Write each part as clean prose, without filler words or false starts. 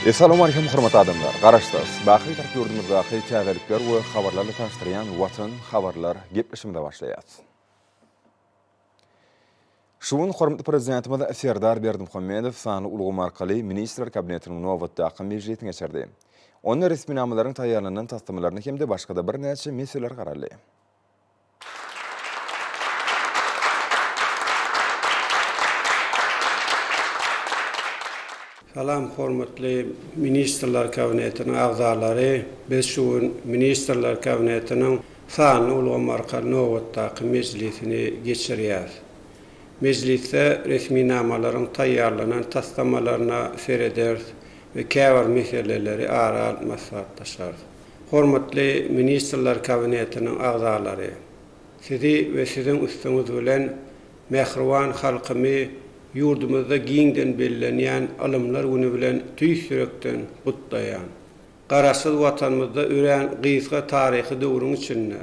Essalawmaleýkim hormatly adamlar! Garaşsyz, baky Bitarap ýurdumyzdaky täzelikler we habarlarla tanyşdyrýan Watan habarlar gepleşigimize başlaýas. Şu gün hormatly Prezidentimiz Serdar Berdimuhamedow sanly ulgam arkaly Ministrler Kabinetiniň nobatdaky mejlisini geçirdi. Onda resminamalaryň taýýarlanylan taslamalaryna hem-de başga-da birnäçe meseleler garaldy. Salam hormatly Ministrler Kabinetiniň agzalary! Biz şu gün Ministrler Kabinetiniň sanly ulgam arkaly nobatdaky mejlisini geçirýäris. Mejlisde resminamalaryň taýýarlanan taslamalaryna serederis we käbir meseleleri ara alyp maslahatlaşarys. Hormatly Ministrler Kabinetiniň agzalary! Sizi we siziň üstüňiz bilen mähriban halkymy ýurdumyzda giňden bellenýän Ylymlar güni bilen tüýs ýürekden gutlaýan. Garaşsyz Watanymyzda örän gysga taryhy döwrüň içinde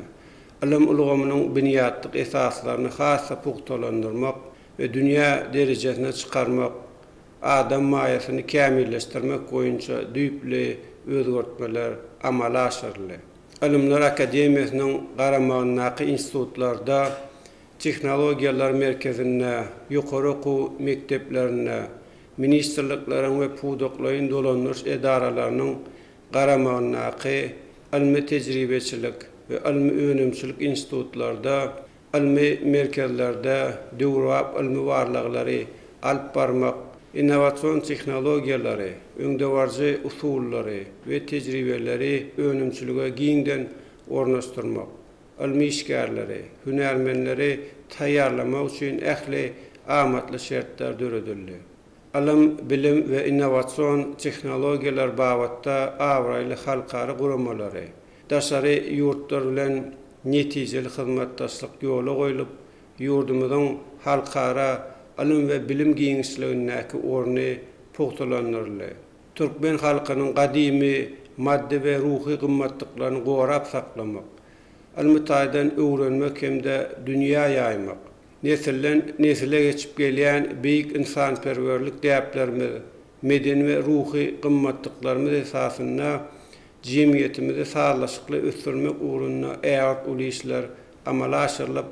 ylym ulgamynyň binýatlyk esaslaryny has-da pugtalandyrmak we dünýä derejesine çykarmak, adam maýasyny kämilleşdirmek boýunça düýpli özgertmeler amala aşyryldy. Ylymlar akademiýasynyň garamagyndaky institutlarda, tehnologiýalar merkezinde, ýokary okuw mekdeplerinde, ministrlikleriň we pudaklaýyn dolandyryş edaralarynyň garamagyndaky ylmy-tejribeçilik we ylmy-önümçilik institutlarda, ylmy merkezlerde döwrebap ylmy barlaglary alyp barmak, innowasion tehnologiýalary, öňdebaryjy usullary we tejribeleri önümçilige giňden ornaşdyrmak, ylmy işgärleri, hünärmenleri taýýarlamak üçin ähli amatly şertler döredildi. Ylym, bilim we innowasion tehnologiýalar babatda abraýly halkara guramalary, daşary ýurtlar bilen netijeli hyzmatdaşlyk ýola goýlup, ýurdumyzyň halkara ylym we bilim giňişligindäki orny pugtalandyryldy. Türkmen halkynyň gadymy maddy we ruhy gymmatlyklaryny gorap saklamak, ylmy taýdan öwrenmek hem-de dünýä ýaýmak, nesilden nesile geçip gelýän beýik ynsanperwerlik däplerimiz, medeni we ruhy gymmatlyklarymyz esasynda jemgyýetimizi sazlaşykly ösdürmek ugrunda ägirt uly işler amala aşyrylyp,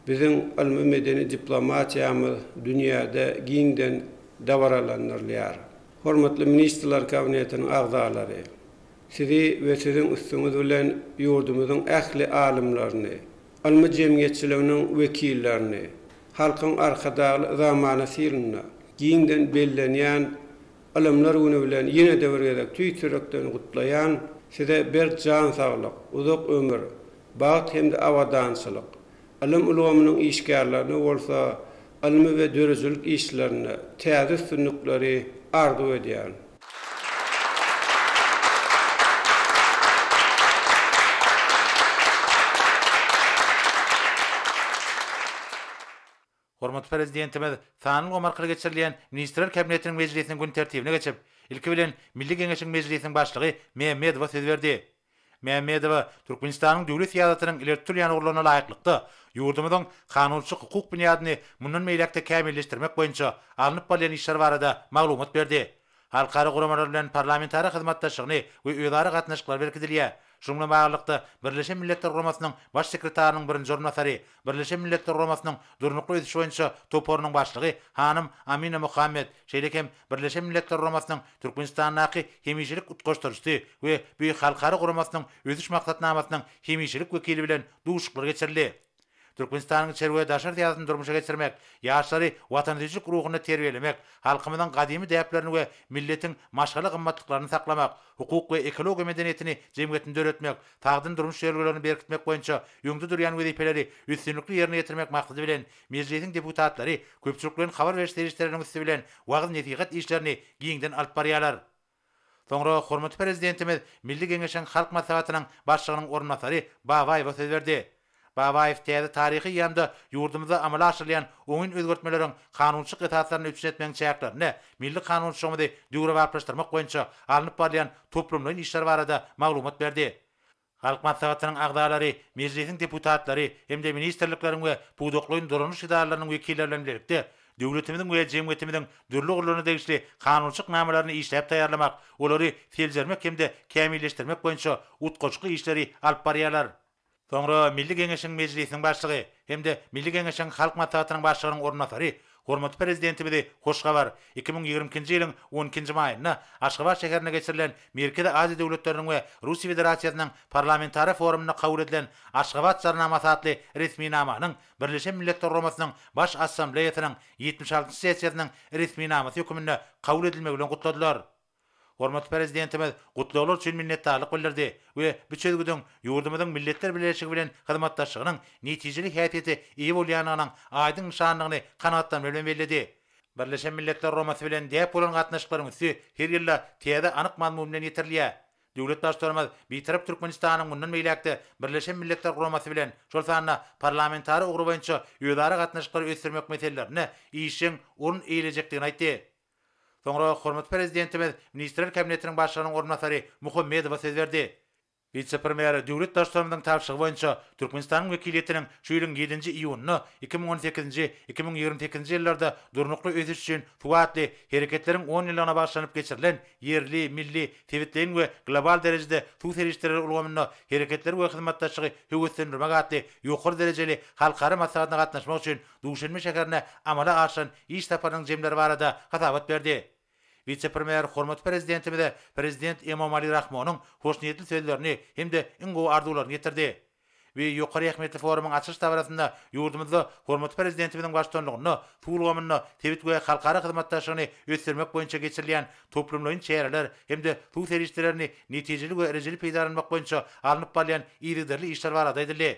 biziň ylmy-medeni diplomatiýamyz dünýäde giňden dabaralandyrylýar. Hormatly Ministrler Kabinetiniň agzalary! Sizi we siziň üstüňiz bilen ýurdumyzyň ähli alymlaryny, ylmy jemgyýetçiliginiň wekillerini Halkyň Arkadagly zamanasy ýylynda giňden bellenýän Ylymlar güni bilen ýene-de bir gezek tüýs ýürekden gutlaýan, size berk jan saglyk, uzak ömür, bagt hem-de abadançylyk, ylym ulgamynyň işgärlerine bolsa ylmy we döredijilik işlerinde täze üstünlikleri arzuw edýärin. Hormatly Prezidentimiz sanly ulgam arkaly geçirilýän Ministrler Kabinetiniň mejlisiniň gün tertibine geçip, ilki bilen Milli Geňeşiň Mejlisiniň Başlygy Mämmedowa söz berdi. Mämmedowa Türkmenistanyň döwlet syýasatynyň ileri tutulýan ugurlaryna laýyklykda, ýurdumyzyň kanunçylyk-hukuk binýadyny mundan beýläk-de kämilleşdirmek boýunça alnyp barylýan işler barada maglumat berdi. Halkara guramalar bilen parlamentara hyzmatdaşlygyny we özara gatnaşyklary berkidilýär. Şunuň bilen baglylykda, Birleşen Milletler Guramasynyň Baş sekretarynyň birinji orunbasary, Birleşen Milletler Guramasynyň Durnukly ösüş boýunça toparynyň başlygy hanym Amina Mohammed, şeýle hem Birleşen Milletler Guramasynyň Türkmenistandaky hemişelik utgaşdyryjysy we bu halkara guramasynyň Ösüş maksatnamasynyň hemişelik wekili bilen duşuşyklar geçirildi. Türkmenistanyň içeri we daşary syýasatyny durmuşa geçirmek, ýaşlary watansöýüjilik ruhunda terbiýelemek, halkymyzyň gadymy däplerini we milletiň maşgala gymmatlyklaryny saklamak, hukuk we ekologiýa medeniýetini jemgyýetinde döretmek, sagdyn durmuş ýörelgelerini berkitmek boýunça öňde durýan wezipeleri üstünlikli ýerine ýetirmek maksady bilen, Mejlisiň deputatlary köpçülikleýin habar beriş serişdeleriniň üsti bilen wagyz-nesihat işlerini giňden alyp barýarlar. Soňra hormatly Prezidentimiz Milli Geňeşiň Halk Maslahatynyň Başlygynyň orunbasary Babaýewe söz berdi. Babaýew täze taryhy eýýamda ýurdumyzda amala aşyrylýan oňyn özgertmeleriň kanunçylyk esaslaryny üpjün etmegiň çäklerinde milli kanunçylygymyzy döwrebaplaşdyrmak boýunça alnyp barylýan toplumlaýyn işler barada maglumat berdi. Halk Maslahatynyň agzalary, Mejlisiň deputatlary hem-de ministrlikleriň we pudaklaýyn dolanyş edaralarynyň wekilleri bilen bilelikde. döwletimiziň we jemgyýetimiziň dürli ugurlaryna degişli kanunçylyk namalaryny işläp taýýarlamak, olary seljermek hem-de kämilleşdirmek boýunça utgaşykly işleri alyp barýarlar. Soňra Milli Geňeşiň Mejlisiniň Başlygy hem-de Milli Geňeşiň Halk Maslahatynyň Başlygynyň orunbasary hormatly Prezidentimizi hoş habar, 2022-nji ýylyň on ikinji maýynda Aşgabat şäherinde geçirilen Merkezi Aziýa döwletleriniň we Russiýa Federasiýasynyň Parlamentara forumynda kabul edilen Aşgabat Jarnamasy atly resminamanyň Birleşen Milletler Guramasynyň Baş Assambleýasynyň ýetmiş altynjy sessiýasynyň resminamasy höküminde kabul edilmegi bilen gutladylar. Hormatly Prezidentimiz gutlaglar üçin minnetdarlyk bildirdi we bu çözgüdiň ýurdumyzyň Milletler Bileleşigi bilen hyzmatdaşlygynyň netijeli häsiýete eýe bolýandygynyň aýdyň nyşanydygyny kanagatlanma bilen belledi. Birleşen Milletler Guramasy bilen däp bolan gatnaşyklaryň üsti her ýylda täze anyk mazmun bilen ýetirilýär. Döwlet Baştutanymyz Bitarap Türkmenistanyň mundan beýläk-de Birleşen Milletler Guramasy bilen, şol sanda parlamentara ugry boýunça özara gatnaşyklary ösdürmek meselelerinde işjeň orun eýelejekdigini aýtdy. Soňra hormatly Prezidentimiz Ministrler Kabinetiniň Başlygynyň orunbasary Muhammedowa söz berdi. Wise-premýer döwlet Baştutanymyzyň tabşyrygy boýunça Türkmenistanyň wekiliýetiniň şu ýylyň ýedinji iýunynda 2018-nji, 2028-nji ýyllarda durnukly ösüş üçin suw atly Hereketleriň on ýyllygyna bagyşlanyp geçirilen ýerli, milli, sebitleýin we global derejede suw serişdeleri ulgamynda hereketleri we hyzmatdaşlygy höweslendirmek atly ýokary derejeli halkara maslahatyna gatnaşmak üçin Duşenbe şäherine amala aşyran iş saparynyň jemleri barada hasabat berdi. Wise-premýer hormatly Prezidentimize Prezident Emomali Rahmonyň hoşniýetli sözlerini hem-de iň gowy arzuwlaryny ýetirdi. We ýokary ähmiýetli forumyň açylyş dabarasynda ýurdumyzda hormatly Prezidentimiziň baştutanlygynda suw ulgamynda sebit we halkara hyzmatdaşlygyny ösdürmek boýunça geçirilýän toplumlaýyn çäreler hem-de suw serişdelerini netijeli we rejeli peýdalanmak boýunça alnyp barylýan yzygiderli işler barada aýdyldy.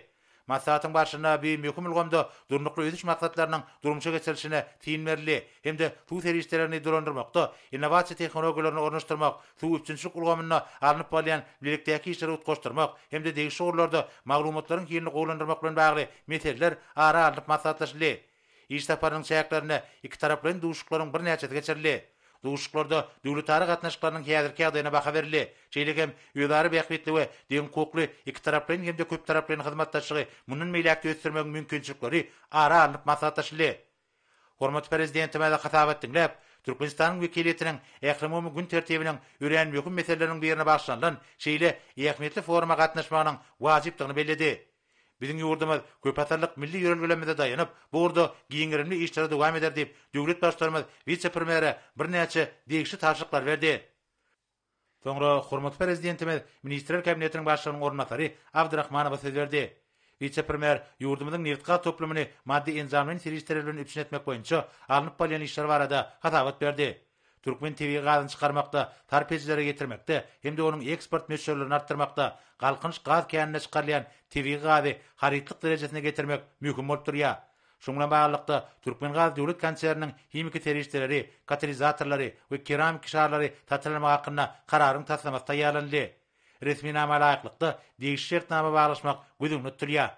Maslahatyň barşynda bu möhüm ulgamda Durnukly ösüş maksatlarynyň durmuşa geçirilişine syn berildi hem-de suw serişdelerini dolandyrmakda innowasiýa tehnologiýalaryny ornaşdyrmak, suw üpjünçilik ulgamynda alnyp barylýan bilelikdäki işleri utgaşdyrmak hem-de degişli ugurlarda maglumatlaryň hilini gowulandyrmak bilen bagly meseleler ara alnyp maslahatlaşyldy. Iş saparynyň çäklerinde ikitaraplaýyn duşuşyklaryň birnäçesi geçirildi. Duşuşyklarda döwletara gatnaşyklarynyň häzirki ýagdaýyna baha berildi. Şeýle hem özara bähbitli we deňhukukly ikitaraplaýyn hem-de köptaraplaýyn hyzmatdaşlygy mundan beýläk-de ösdürmegiň mümkinçilikleri ara alnyp maslahatlaşyldy. Hormatly Prezidentimiz hasabat diňläp, Türkmenistanyň wekiliýetiniň ählumumy gün tertibiniň örän möhüm meseleleriniň birine bagyşlanylan şeýle ähmiýetli foruma gatnaşmagynyň wajypdygyny belledi. Biziň ýurdumyz köpasyrlyk milli ýörelgelerimize daýanyp, bu ugurda giň gerimli işleri dowam eder diýip, döwlet Baştutanymyz wise-premýere birnäçe degişli tabşyryklary berdi. Soňra hormatly Prezidentimiz Ministrler Kabinetiniň Başlygynyň orunbasary Abdyrahmanowa söz berdi. Wise-premýer ýurdumyzyň nebitgaz toplumyny maddy-enjamlaýyn serişdeler bilen üpjün etmek boýunça alnyp barylýan işler barada hasabat berdi. Türkmen tebigy gazyny çykarmakda, sarp edijilere ýetirmekde hem-de onuň eksport möçberlerini artdyrmakda Galkynyş gaz käninde çykarylýan tebigy gazy harytlyk derejesine getirmek möhüm bolup durýar. Şunuň bilen baglylykda, Türkmengaz döwlet konserniniň himiki serişdeleri, katalizatorlary we keramiki şarlary satyn almak hakynda Kararyň taslamasy taýýarlanyldy. Resminama laýyklykda, degişli şertnama baglaşmak göz öňünde tutulýar.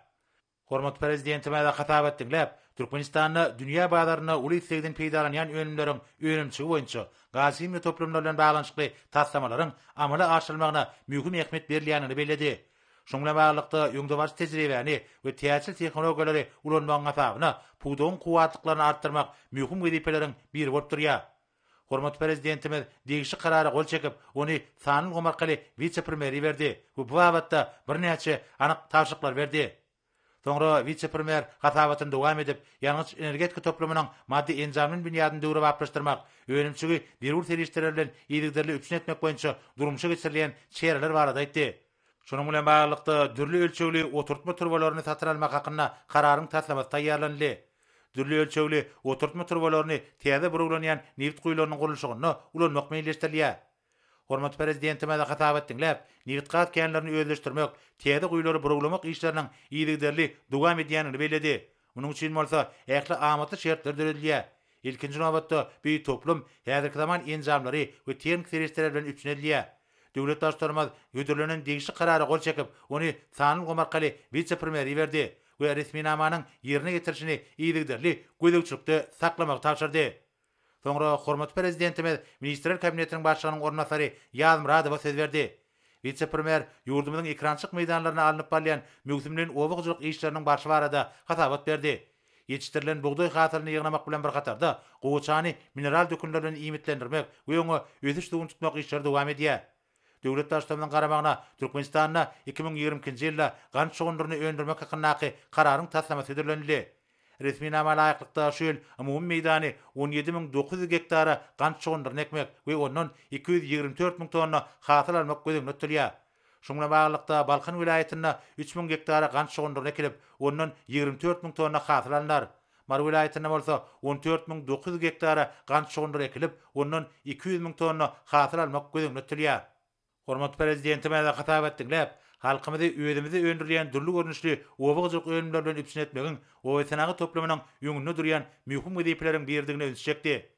Hormatly Prezidentimiz hasabat diňläp, Türkmenistanda dünýä bazarynda uly islegden peýdalanýan önümleriň önümçigi boýunça gazhimiýa toplumlary bilen baglanyşykly taslamalaryň amala aşyrylmagyna möhüm ähmiýet berilýändigini belledi. Şunuň bilen baglylykda, öňdebaryjy tejribäni we täjir tehnologiýalary ulanmagyň hasabyna pudagyň kuwwatlyklaryny artdyrmak möhüm wezipeleriň biri bolup durýar. Hormatly Prezidentimiz degişli Karara gol çekip, ony sanly ulgam arkaly wise-premýere iberdi we bu babatda birnäçe anyk tabşyryklary berdi. Soňra wise-premýer hasabatyny dowam edip, ýangyç-energetika toplumynyň maddy-enjamlaýyn binýadyny döwrebaplaşdyrmak, önümçigi zerur serişdeler bilen yzygiderli üpjün etmek boýunça durmuşa geçirilýän çäreler barada aýtdy. Şunuň bilen baglylykda, dürli ölçegli oturtma turbalaryny satyn almak hakynda Kararyň taslamasy taýýarlanyldy. Dürli ölçegli oturtma turbalaryny täze burawlanýan nebit guýularynyň gurluşygynda ulanmak meýilleşdirilýär. Hormatly Prezidentimiz hasabat diňläp, nebitgaz känlerini özleşdirmek, täze guýulary burawlamak işleriniň yzygiderli dowam edýändigini belledi. Munuň üçin bolsa ähli amatly şertler döredilýär. Ilkinji nobatda, bu toplum häzirki zaman enjamlary we tehniki serişdeler bilen üpjün edilýär. Döwlet Baştutanymyz hödürlenen degişli Karara gol çekip, ony sanly ulgam arkaly wise-premýere iberdi we resminamanyň ýerine ýetirilişini yzygiderli gözegçilikde saklamagy tabşyrdy. Soňra hormatly Prezidentimiz Ministrler Kabinetiniň Başlygynyň orunbasary Ýazmyradowa söz berdi. Wise-premýer ýurdumyzyň ekerançylyk meýdanlarynda alnyp barylýan möwsümleýin oba hojalyk işleriniň barşy barada hasabat berdi. Ýetişdirilen bugdaý hasylyny ýygnamak bilen bir hatarda, gowaçany mineral dökünler bilen iýmitlendirmek we oňa ösüş suwuny tutmak işleri dowam edýär. Döwlet Baştutanymyzyň garamagyna Türkmenistanda 2022-nji ýylda gant şugundyryny öndürmek hakyndaky Kararyň taslamasy hödürlenildi. Resminama laýyklykda, şu ýyl umumy meýdany 17 900 gektara gant şugundyryny ekmek we ondan 224 müň tonna hasyl almak göz öňünde tutulýar. Şunuň bilen baglylykda, Balkan welaýatynda 3000 gektara gant şugundyryny ekilip, ondan 24 müň tonna hasyl alnar. Mary welaýatynda bolsa 14 900 gektara gant şugundyry ekilip, ondan 200 müň tonna hasyl almak göz öňünde tutulýar. Hormatly Prezidentimiz hasabat diňläp, halkymyzy özümizde öndürilýän dürli görnüşli oba hojalyk önümleri bilen üpjün etmegiň obasenagat toplumynyň öňünde durýan möhüm wezipeleriň biridigine ünsi çekdi.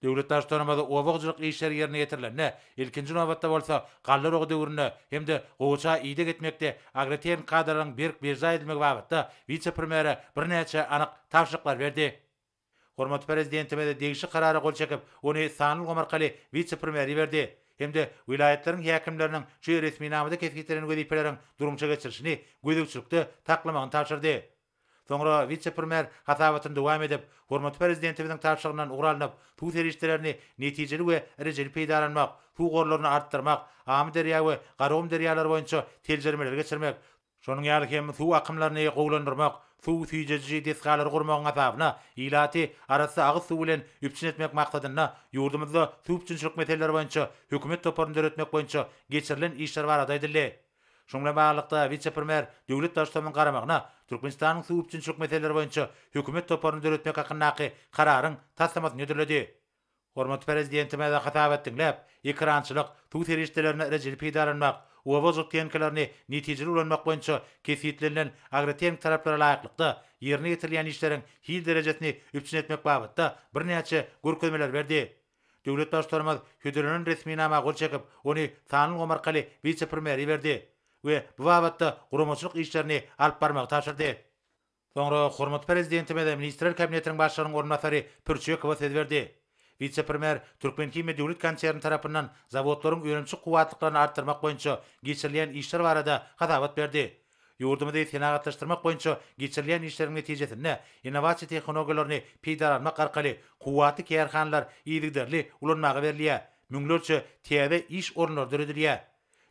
Döwlet Baştutanymyz oba hojalyk işleri ýerine ýetirilende, ilkinji nobatda bolsa, galla oragy döwründe hem-de gowaça ideg etmekde agrotehniki kadalaryň berk berjaý edilmegi babatda wise-premýere birnäçe anyk tabşyryklar berdi. Hormatly Prezidentimiz degişli Karara gol çekip, ony sanly ulgam arkaly wise-premýere iberdi hem-de welaýatlaryň häkimleriniň şu resminamada kesgitlenen wezipeleriň durmuşa geçirilişini gözegçilikde saklamagyny tabşyrdy. Soňra wise-premýer hasabatyny dowam edip, hormatly Prezidentimiziň tabşyrygyndan ugur alnyp, suw serişdelerini netijeli we rejeli peýdalanmak, suw gorlaryny artdyrmak, Amyderýa we Garagum derýalary boýunça seljermeleri geçirmek, şonuň ýaly hem suw akymlaryny gowulandyrmak, suw süýjediji desgalary gurmagyň hasabyna ilaty arassa agyz suwy bilen üpjün etmek maksadynda ýurdumyzda suw üpjünçilik meseleleri boýunça hökümet toparyny döretmek boýunça geçirilen işler barada aýdyldy. Şunuň bilen baglylykda, wise-premýer döwlet Baştutanynyň garamagyna Türkmenistanyň suw üpjünçilik meseleleri boýunça hökümet toparyny döretmek hakyndaky Kararyň taslamasyny hödürledi. Hormatly Prezidentimiz hasabat diňläp, ekerançylyk, suw serişdelerini rejeli peýdalanmak, oba hojalyk tehnikalaryny netijeli ulanmak boýunça kesgitlenilen agrotehniki talaplara laýyklykda ýerine ýetirilýän işleriň hil derejesini üpjün etmek babatda birnäçe görkezmeleri berdi. Döwlet Baştutanymyz hödürlenen resminama gol çekip, ony sanly ulgam arkaly wise-premýere iberdi we bu babatda guramaçylyk işlerini alyp barmagy tabşyrdy. Soňra hormatly Prezidentimiz Ministrler Kabinetiniň Başlygynyň orunbasary Pürçekowa söz berdi. Wise-premýer Türkmenhimiýa döwlet konserni tarapyndan zawodlaryň önümçilik kuwwatlyklaryny artdyrmak boýunça geçirilýän işler barada hasabat berdi. Ýurdumyzy senagatlaşdyrmak boýunça geçirilýän işleriň netijesinde innowasiýa tehnologiýalaryny peýdalanmak arkaly kuwwatly kärhanalar yzygiderli ulanmaga berilýär, müňlerçe täze iş orunlary döredilýär.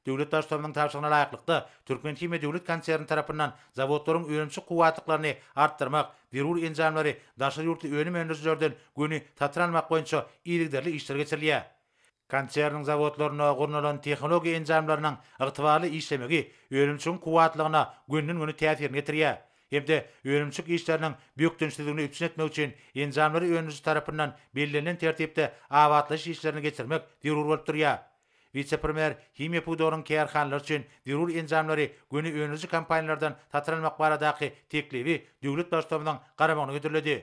Döwlet Baştutanymyzyň tabşyrygyna laýyklykda, Türkmenhimiýa döwlet konserni tarapyndan zawodlaryň önümçilik kuwwatlyklaryny artdyrmak, zerur enjamlary daşary ýurtly önüm öndürijilerden göni satyn almak boýunça yzygiderli işler geçirilýär. Konserniň zawodlarynda gurnalan tehnologiýa enjamlarynyň ygtybarly işlemegi önümçiligiň kuwwatlygyna gönden-göni täsirini ýetirýär hem-de önümçilik işleriniň bökdençsizligini üpjün etmek üçin enjamlary öndüriji tarapyndan bellenilen tertipde abatlaýyş işlerini geçirmek zerur bolup durýar. Wise-premýer himiýa pudagynyň kärhanalary üçin zerur enjamlary göni öndüriji kompaniýalardan satyn almak baradaky teklibi döwlet Baştutanymyzyň garamagyna hödürledi.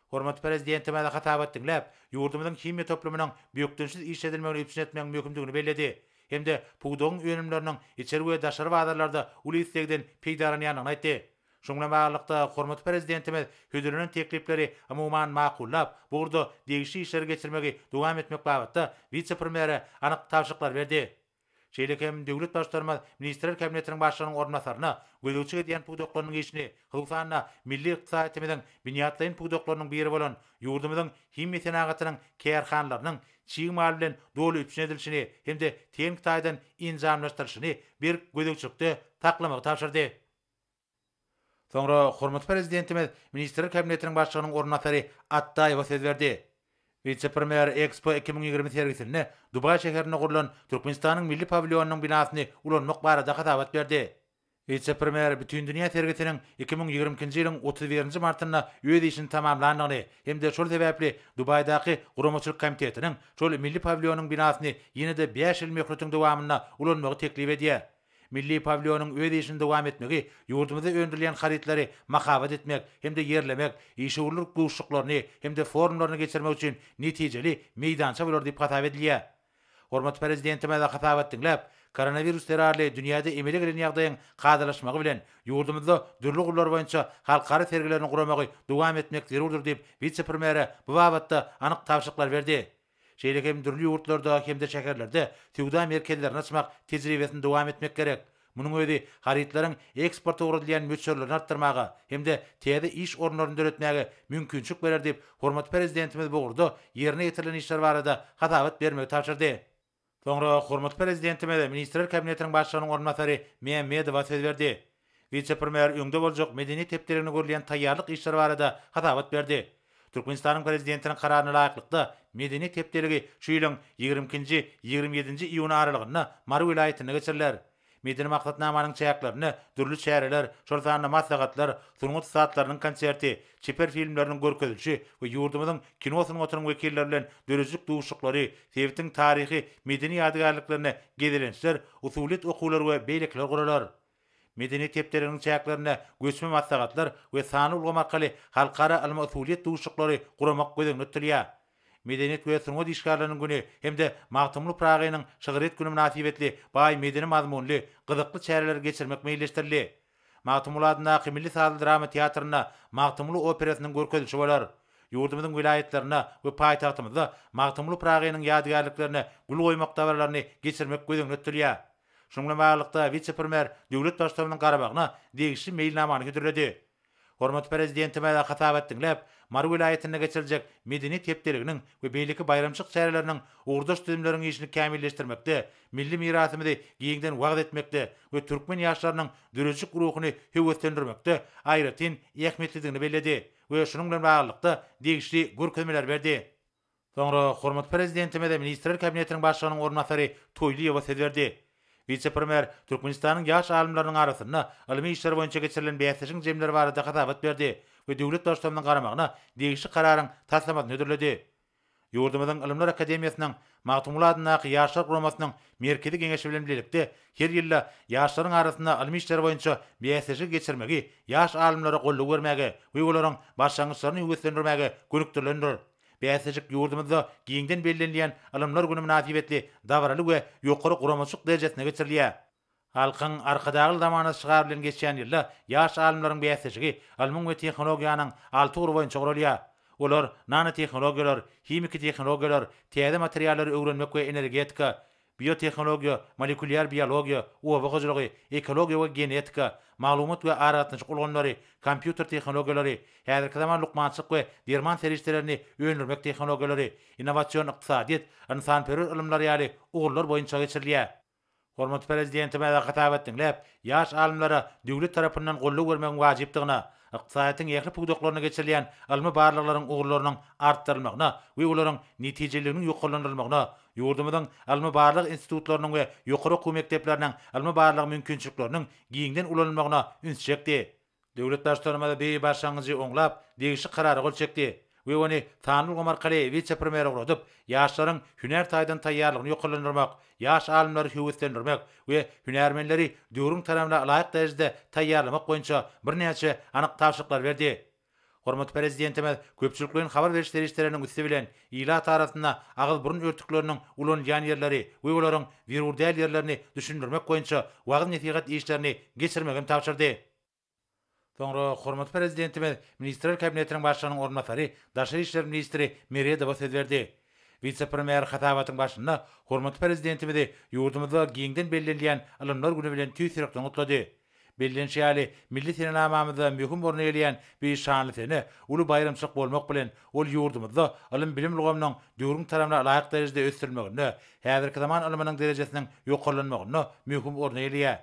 Hormatly Prezidentimiz hasabat diňläp, ýurdumyzyň himiýa toplumynyň bökdençsiz işledilmegini üpjün etmegiň möhümdigini belledi hem-de pudagyň önümleriniň içeri we daşary bazarlarda uly islegden peýdalanýandygyny aýtdy. Şunuň bilen baglylykda, hormatly Prezidentimiz hödürlenen teklipleri umuman makullap, bu ugurda degişli işleri geçirmegi dowam etmek babatda wise-premýere anyk tabşyryklary berdi. Şeýle hem döwlet Baştutanymyz Ministrler Kabinetiniň Başlygynyň orunbasaryna gözegçilik edýän pudaklarynyň işini, hususan-da, milli ykdysadyýetimiziň binýatlaýyn pudaklarynyň biri bolan ýurdumyzyň himiýa senagatynyň kärhanalarynyň çig mal bilen doly üpjün edilişini hem-de tehniki taýdan enjamlaşdyrylyşyny berk gözegçilikde saklamagy tabşyrdy. Soňra hormatly Prezidentimiz Ministrler Kabinetiniň Başlygynyň orunbasary Atdaýewe söz berdi. Wise-premýer Expo 2020 sergisinde Dubaý şäherinde gurlan Türkmenistanyň milli pawilýonynyň binasyny ulanmak barada hasabat berdi. Wise-premýer Bütindünýä sergisiniň 2022-nji ýylyň 31-nji martynda öz işini tamamlandygyny hem-de şol sebäpli Dubaýdaky guramaçylyk komitetiniň şol milli pawilýonyň binasyny ýene-de bäş ýyl möhletiň dowamynda ulanmagy teklip edýär. Milli pawilýonyň öz işini dowam etmegi ýurdumyzda öndürilýän harytlary mahabat etmek hem-de ýerlemek, işewürlik duşuşyklaryny hem-de forumlaryny geçirmek üçin netijeli meýdança bolar diýip hasap edilýär. Hormatly Prezidentimiz hasabat diňläp, koronawirus zerarly dünýäde emele gelen ýagdaýyň kadalaşmagy bilen, ýurdumyzda dürli ugurlar boýunça halkara sergilerini guramagy dowam etmek zerurdyr diýip, wise-premýere bu babatda anyk tabşyryklar berdi. Şeýle hem dürli ýurtlarda hem-de şäherlerde söwda merkezlerini açmak tejribesini dowam etmek gerek. Munuň özi harytlaryň eksporta ugradylýan möçberlerini artdyrmaga hem-de täze iş orunlaryny döretmäge mümkinçilik berer diýip, hormatly Prezidentimiz bu ugurda ýerine ýetirilen işler barada hasabat bermegi tabşyrdy. Soňra hormatly Prezidentimiz Ministrler Kabinetiniň Başlygynyň orunbasary Mämmedowa söz berdi. Wise-premýer öňde boljak Medeniýet hepdeligine görülýän taýýarlyk işleri barada hasabat berdi. Türkmenistanyň Prezidentiniň Kararyna laýyklykda, Medeniýet hepdeligi şu ýylyň 22 nji, 27 nji iýuny aralygynda Mary welaýatynda geçiriler. Medeni maksatnamanyň çäklerinde dürli çäreler, şol sanda maslahatlar, sungat ussatlarynyň konserti, çeper filmleriniň görkezilişi we ýurdumyzyň kino sungatynyň wekilleri bilen döredijilik duşuşyklary, sebitiň taryhy, medeni ýadygärliklerine gezelençler, usulyýet okuwlary we beýlekiler guralar. Medeniýet hepdeliginiň çäklerinde göçme maslahatlar we sanly ulgam arkaly halkara ylmy-usulyýet duşuşyklary guramak göz öňünde tutulýar. Medeniýet we sungat işgärleriniň güni hem-de Magtymguly Pyragynyň şygryýet güni mynasybetli baý medeni mazmunly, gyzykly çäreleri geçirmek meýilleşdirildi. Magtymguly adyndaky milli sazly-drama teatrynda Magtymguly operasynyň görkezilişi bolar. Ýurdumyzyň welaýatlarynda we paýtagtymyzda Magtymguly Pyragynyň ýadygärliklerine gül goýmak dabaralaryny geçirmek göz öňünde tutulýar. Şunuň bilen baglylykda, wise-premýer döwlet Baştutanymyzyň garamagyna degişli meýilnamany hödürledi. Hormatly Prezidentimiz hasabat diňläp, Mary welaýatynda geçiriljek Medeniýet hepdeliginiň we beýleki baýramçylyk çäreleriniň ugurdaş düzümleriň işini kämilleşdirmekde, milli mirasymyzy giňden wagyz etmekde we türkmen ýaşlarynyň döredijilik ruhuny höweslendirmekde aýratyn ähmiýetlidigini belledi we şunuň bilen baglylykda degişli görkezmeleri berdi. Soňra hormatly Prezidentimize Ministrler Kabinetiniň Başlygynyň orunbasary Toýlyýewa söz berdi. Wise-premýer Türkmenistanyň ýaş alymlarynyň arasynda ylmy işler boýunça geçirilen bäsleşigiň jemleri barada hasabat berdi we döwlet Baştutanynyň garamagyna degişli Kararyň taslamasyny hödürledi. Ýurdumyzyň Ylymlar akademiýasynyň Magtymguly adyndaky Ýaşlar guramasynyň Merkezi Geňeşi bilen bilelikde her ýylda ýaşlaryň arasynda ylmy işler boýunça bäsleşigi geçirmegi ýaş alymlara goldaw bermäge we olaryň başlangyçlaryny höweslendirmäge gönükdirilendir. Bäsleşik ýurdumyzda giňden bellenilýän Ylymlar güni mynasybetli dabaraly we ýokary guramaçylyk derejesinde geçirilýär. Halkyň Arkadagly zamanasy şygary bilen geçýän ýylda ýaş alymlaryň bäsleşigi ylmyň we tehnologiýanyň alty ugry boýunça guralýar. Olar, nanotehnologiýalar, himiki tehnologiýalar, täze materiallary öwrenmek we energetika, Biotehnologiýa, molekulýar biologiýa, oba hojalygy, ekologiýa we genetika, maglumat we aragatnaşyk ulgamlary, kompýuter tehnologiýalary, häzirki zaman lukmançylyk we derman serişdelerini öndürmek tehnologiýalary, innowasion ykdysadyýet, ynsanperwer ylymlary ýaly ugurlar boýunça geçirilýär. Hormatly Prezidentimiz hasabat diňläp, ýaş alymlara döwlet tarapyndan goldaw bermegiň wajypdygyna, ykdysadyýetiň ähli pudaklarynda geçirilýän ylmy barlaglaryň ugurlarynyň artdyrylmagyna we olaryň netijeliliginiň ýokarlandyrylmagyna, ýurdumyzyň ylmy-barlag institutlarynyň we ýokary okuw mekdepleriniň ylmy-barlag mümkinçilikleriniň giňden ulanylmagyna üns çekdi. Döwlet Baştutanymyz bu başlangyjy oňlap, degişli Karara gol çekdi we ony sanly ulgam arkaly wise-premýere ugradyp, ýaşlaryň hünär taýdan taýýarlygyny ýokarlandyrmak, ýaş alymlary höweslendirmek we hünärmenleri döwrüň talabyna laýyk derejede taýýarlamak boýunça birnäçe anyk tabşyryklary berdi. Hormatly Prezidentimiz köpçülikleýin habar beriş serişdeleriniň üsti bilen ilat arasynda agyz-burun örtükleriniň ulanylýan ýerleri we olaryň zerur däl ýerlerini düşündirmek boýunça wagyz-nesihat işlerini geçirmegi hem tabşyrdy. Soňra hormatly Prezidentimiz Ministrler Kabinetiniň Başlygynyň orunbasary, daşary işler ministri Meredowa söz berdi. Wise-premýer hasabatyň başynda hormatly Prezidentimizi ýurdumyzda giňden bellenilýän Ylymlar güni bilen tüýs ýürekden gutlady. Bellenişi ýaly, milli senenamamyzda möhüm orun eýeleýän bu şanly sene uly baýramçylyk bolmak bilen, ol ýurdumyzda ylym-bilim ulgamynyň döwrüň talabyna laýyk derejede ösdürilmeginde, häzirki zaman ylmynyň derejesiniň ýokarlanmagynda möhüm orun eýeleýär.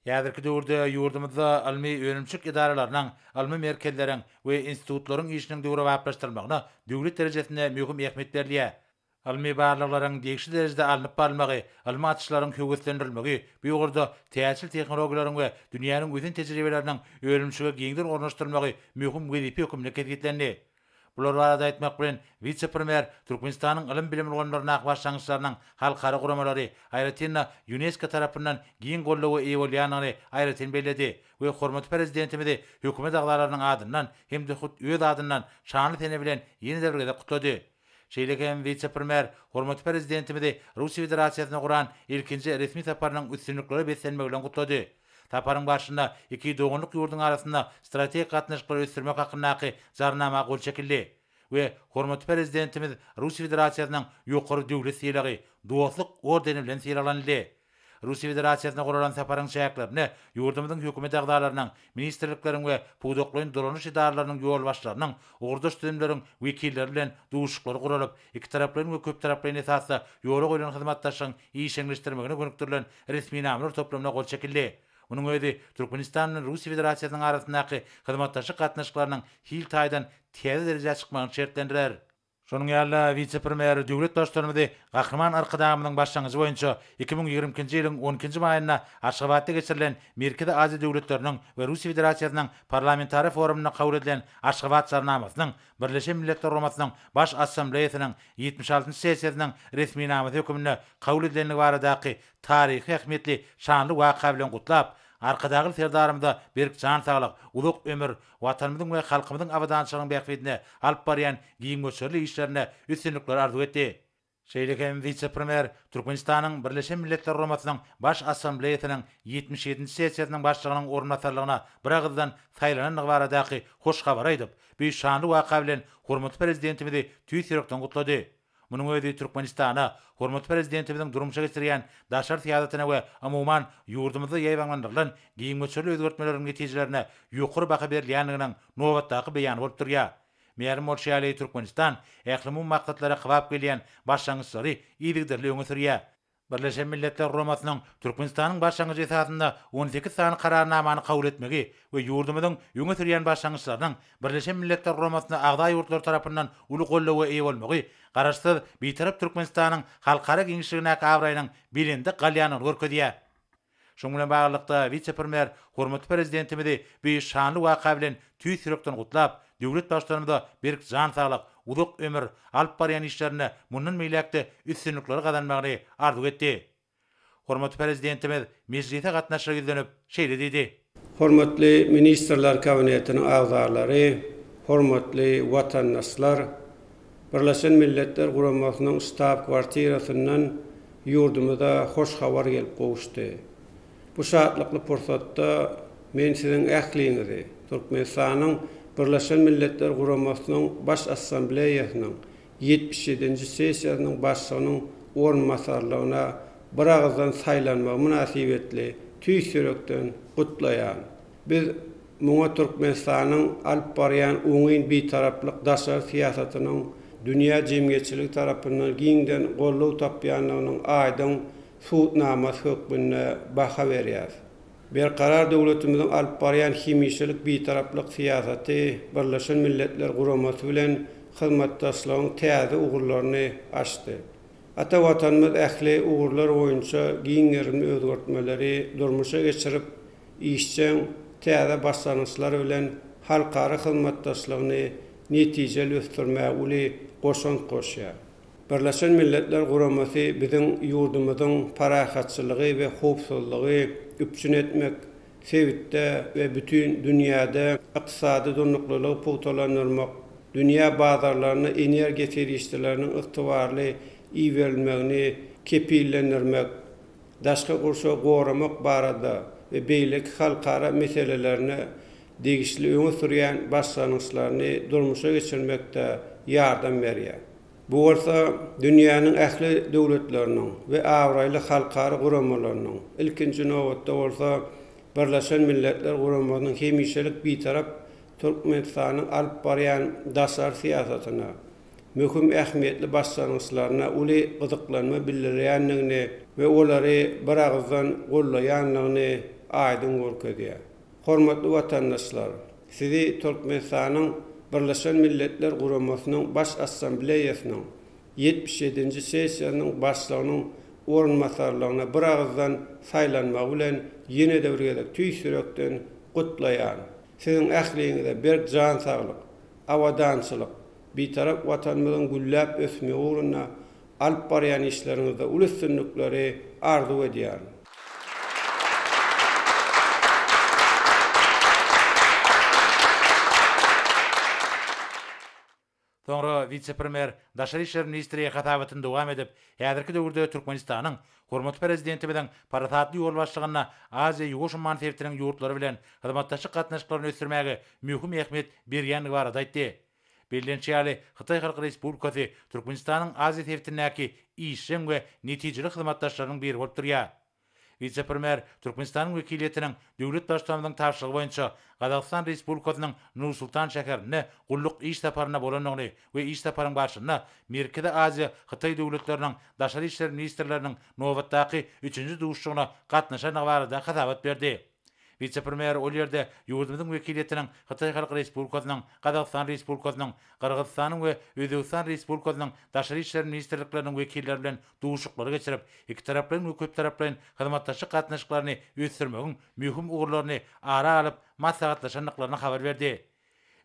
Häzirki döwürde ýurdumyzda ylmy-önümçilik edaralarynyň, ylmy merkezleriň we institutlaryň işiniň döwrebaplaşdyrylmagyna döwlet derejesinde möhüm ähmiýet berilýär. Ylmy barlaglaryň degişli derejede alnyp barylmagy, ylmy açyşlaryň höweslendirilmegi bu ugurda täjir tehnologiýalaryň we dünýäniň ösen tejribeleriniň önümçilige giňden ornaşdyrylmagy möhüm wezipe hökmünde kesgitlendi. Bular barada aýtmak bilen, wise-premýer Türkmenistanyň ylym-bilim ulgamlaryndaky başlangyçlarynyň halkara guramalary, aýratyn-da, Ýunesko tarapyndan giň goldawa eýe bolýandygyny aýratyn belledi we hormatly Prezidentimizi Hökümet agzalarynyň adyndan hem-de hut öz adyndan şanly sene bilen ýene-de bir gezek gutlady. Şeýle hem wise-premýer hormatly Prezidentimizi Russiýa Federasiýasyna guran ilkinji resmi saparynyň üstünliklere beslenmegi bilen gutlady. Saparyň barşynda iki doganlyk ýurduň arasynda strategik gatnaşyklary ösdürmek hakyndaky Jarnama gol çekildi we hormatly Prezidentimiz Russiýa Federasiýasynyň ýokary döwlet sylagy, Dostluk ordeni bilen sylaglanyldy. Russiýa Federasiýasyna guralan saparyň çäklerinde ýurdumyzyň Hökümet agzalarynyň, ministrlikleriň we pudaklaýyn dolanyş edaralarynyň ýolbaşçylarynyň, ugurdaş düzümleriň wekilleri bilen duşuşyklar guralyp, ikitaraplaýyn we köptaraplaýyn esasda ýola goýlan hyzmatdaşlygyň işjeňleşdirmegine gönükdirilen resminamalar toplumyna gol çekildi. Munuň özi Türkmenistan bilen Russiýa Federasiýasynyň arasyndaky hyzmatdaşlyk gatnaşyklarynyň hil taýdan täze derejä çykmagyny şertlendirer. Şonuň ýaly-da, wise-premýer döwlet Baştutanymyzy Gahryman Arkadagymyzyň başlangyjy boýunça 2022-nji ýylyň on ikinji maýynda Aşgabatda geçirilen Merkezi Aziýa döwletleriniň we Russiýa Federasiýasynyň Parlamentara forumynda kabul edilen Aşgabat Jarnamasynyň Birleşen Milletler Guramasynyň Baş Assambleýasynyň ýetmiş altynjy sessiýasynyň resminamasy hökmünde kabul edilendigi baradaky taryhy ähmiýetli şanly waka bilen gutlap, Arkadagly Serdarymyza berk jan saglyk, uzak ömür, Watanymyzyň we halkymyzyň abadançylygynyň bähbidine alyp barýan giň möçberli işlerinde üstünlikleri arzuw etdi. Şeýle hem wise-premýer Türkmenistanyň Birleşen Milletler Guramasynyň Baş Assambleýasynyň ýetmiş ýedinji sessiýasynyň başlygynyň orunbasarlygyna biragyzdan saýlanandygy baradaky hoş habary aýdyp, bu şanly waka bilen hormatly Prezidentimizi tüýs ýürekden gutlady. Munuň özi Türkmenistana, hormatly Prezidentimiziň durmuşa geçirýän daşary syýasatyna we umuman, ýurdumyzda ýaýbaňlandyrylan giň möçberli özgertmeleriň netijelerine ýokary baha berilýändiginiň nobatdaky beýany bolup durýar. Mälim bolşy ýaly, Türkmenistan ählumumy maksatlara kybap gelýän başlangyçlary yzygiderli öňe sürýär. Birleşen Milletler Guramasynyň Türkmenistanyň başlangyjy esasynda on sekiz sany Kararnamany kabul etmegi we ýurdumyzyň öňe sürýän başlangyçlarynyň Birleşen Milletler Guramasyna agza ýurtlar tarapyndan uly goldawa eýe bolmagy Garaşsyz, Bitarap Türkmenistanyň halkara giňişligindäki abraýynyň belende galýandygyny görkezýär. Şunuň bilen baglylykda, wise-premýer hormatly Prezidentimizi bu şanly waka bilen tüýs ýürekden gutlap, döwlet Baştutanymyza berk jan saglyk, uzak ömür, alyp barýan işlerinde mundan beýläk-de üstünlikleri gazanmagyny arzuw etdi. Hormatly Prezidentimiz mejlise gatnaşyja ýüzlenip, şeýle diýdi. Hormatly Ministrler Kabinetiniň agzalary, hormatly watandaşlar! Birleşen Milletler Guramasynyň ştab-kwartirasyndan ýurdumyza hoş habar gelip gowuşdy. Bu şatlykly pursatda men siziň ähliňizi Türkmenistanyň Birleşen Milletler Guramasynyň Baş Assambleýasynyň ýetmiş ýedinji sessiýasynyň başlygynyň orunbasarlygyna biragyzdan saýlanmagy mynasybetli tüýs ýürekden gutlaýaryn. Biz muňa Türkmenistanyň alyp barýan oňyn bitaraplyk daşary syýasatynyň dünýä jemgyýetçiligi tarapyndan giňden goldaw tapýandygynyň aýdyň subutnamasy hökmünde baha berýäris. Berkarar döwletimiziň alyp barýan hemişelik bitaraplyk syýasaty Birleşen Milletler Guramasy bilen hyzmatdaşlygyň täze ugurlaryny açdy. Ata Watanymyz ähli ugurlar boýunça giň gerimli özgertmeleri durmuşa geçirip, işjeň täze başlangyçlar bilen halkara hyzmatdaşlygyny netijeli ösdürmäge uly goşant goşýar. Birleşen Milletler Guramasy biziň ýurdumyzyň parahatçylygy we howpsuzlygy üpjün etmek, sebitde we bütin dünýäde ykdysady durnuklylygy pugtalandyrmak, dünýä bazarlaryna energiýa serişdeleriniň ygtybarly iberilmegini kepillendirmek, daşky gurşawy goramak barada we beýleki halkara meselelerine degişli öňe sürýän başlangyçlaryny durmuşa geçirmekde ýardam berýär. Bu bolsa dünýäniň ähli döwletleriniň we abraýly halkara guramalarynyň, ilkinji nobatda bolsa Birleşen Milletler Guramasynyň hemişelik Bitarap Türkmenistanyň alyp barýan daşary syýasatyna, möhüm ähmiýetli başlangyçlaryna uly gyzyklanma bildirýändigini we olary biragyzdan goldaýandygyny aýdyň görkezýär. Hormatly watandaşlar! Sizi Türkmenistanyň Birleşen Milletler Guramasynyň Baş Assambleýasynyň ýetmiş ýedinji sessiýasynyň başlygynyň orunbasarlygyna biragyzdan saýlanmagy bilen ýene-de bir gezek tüýs ýürekden gutlaýaryn. Siziň ähliňize berk jan saglyk, abadançylyk, Bitarap Watanymyzyň gülläp ösmegi ugrunda alyp barýan işleriňizde uly üstünlikleri arzuw edýärin. Soňra wise-premýer, daşary işler ministri hasabatyny dowam edip, häzirki döwürde Türkmenistanyň hormatly Prezidentimiziň parasatly ýolbaşçylygynda Aziýa-Ýuwaş umman sebitiniň ýurtlary bilen hyzmatdaşlyk gatnaşyklaryny ösdürmäge möhüm ähmiýet berýändigi barada aýtdy. Bellenişi ýaly, Hytaý Halk Respublikasy Türkmenistanyň Aziýa sebitindäki işjeň we netijeli hyzmatdaşlarynyň biri bolup durýar. Wise-premýer Türkmenistanyň wekiliýetiniň döwlet Baştutanymyzyň tabşyrygy boýunça Gazagystan Respublikasynyň Nur-Sultan şäherinde gulluk iş saparynda bolandygyny we iş saparyň barşynda Merkezi Aziýa Hytaý döwletleriniň daşary işler ministrleriniň nobatdaky üçünji duşuşygyna gatnaşandygy barada hasabat berdi. Wise-premýer ol ýerde ýurdumyzyň wekiliýetiniň Hytaý Halk Respublikasynyň, Gazagystan Respublikasynyň, Gyrgyzystanyň we Özbegistan Respublikasynyň Daşary işler ministrlikleriniň wekilleri bilen duşuşyklary geçirip, ikitaraplaýyn we köptaraplaýyn hyzmatdaşlyk gatnaşyklaryny ösdürmegiň möhüm ugurlaryny ara alyp maslahatlaşandyklaryny habar berdi.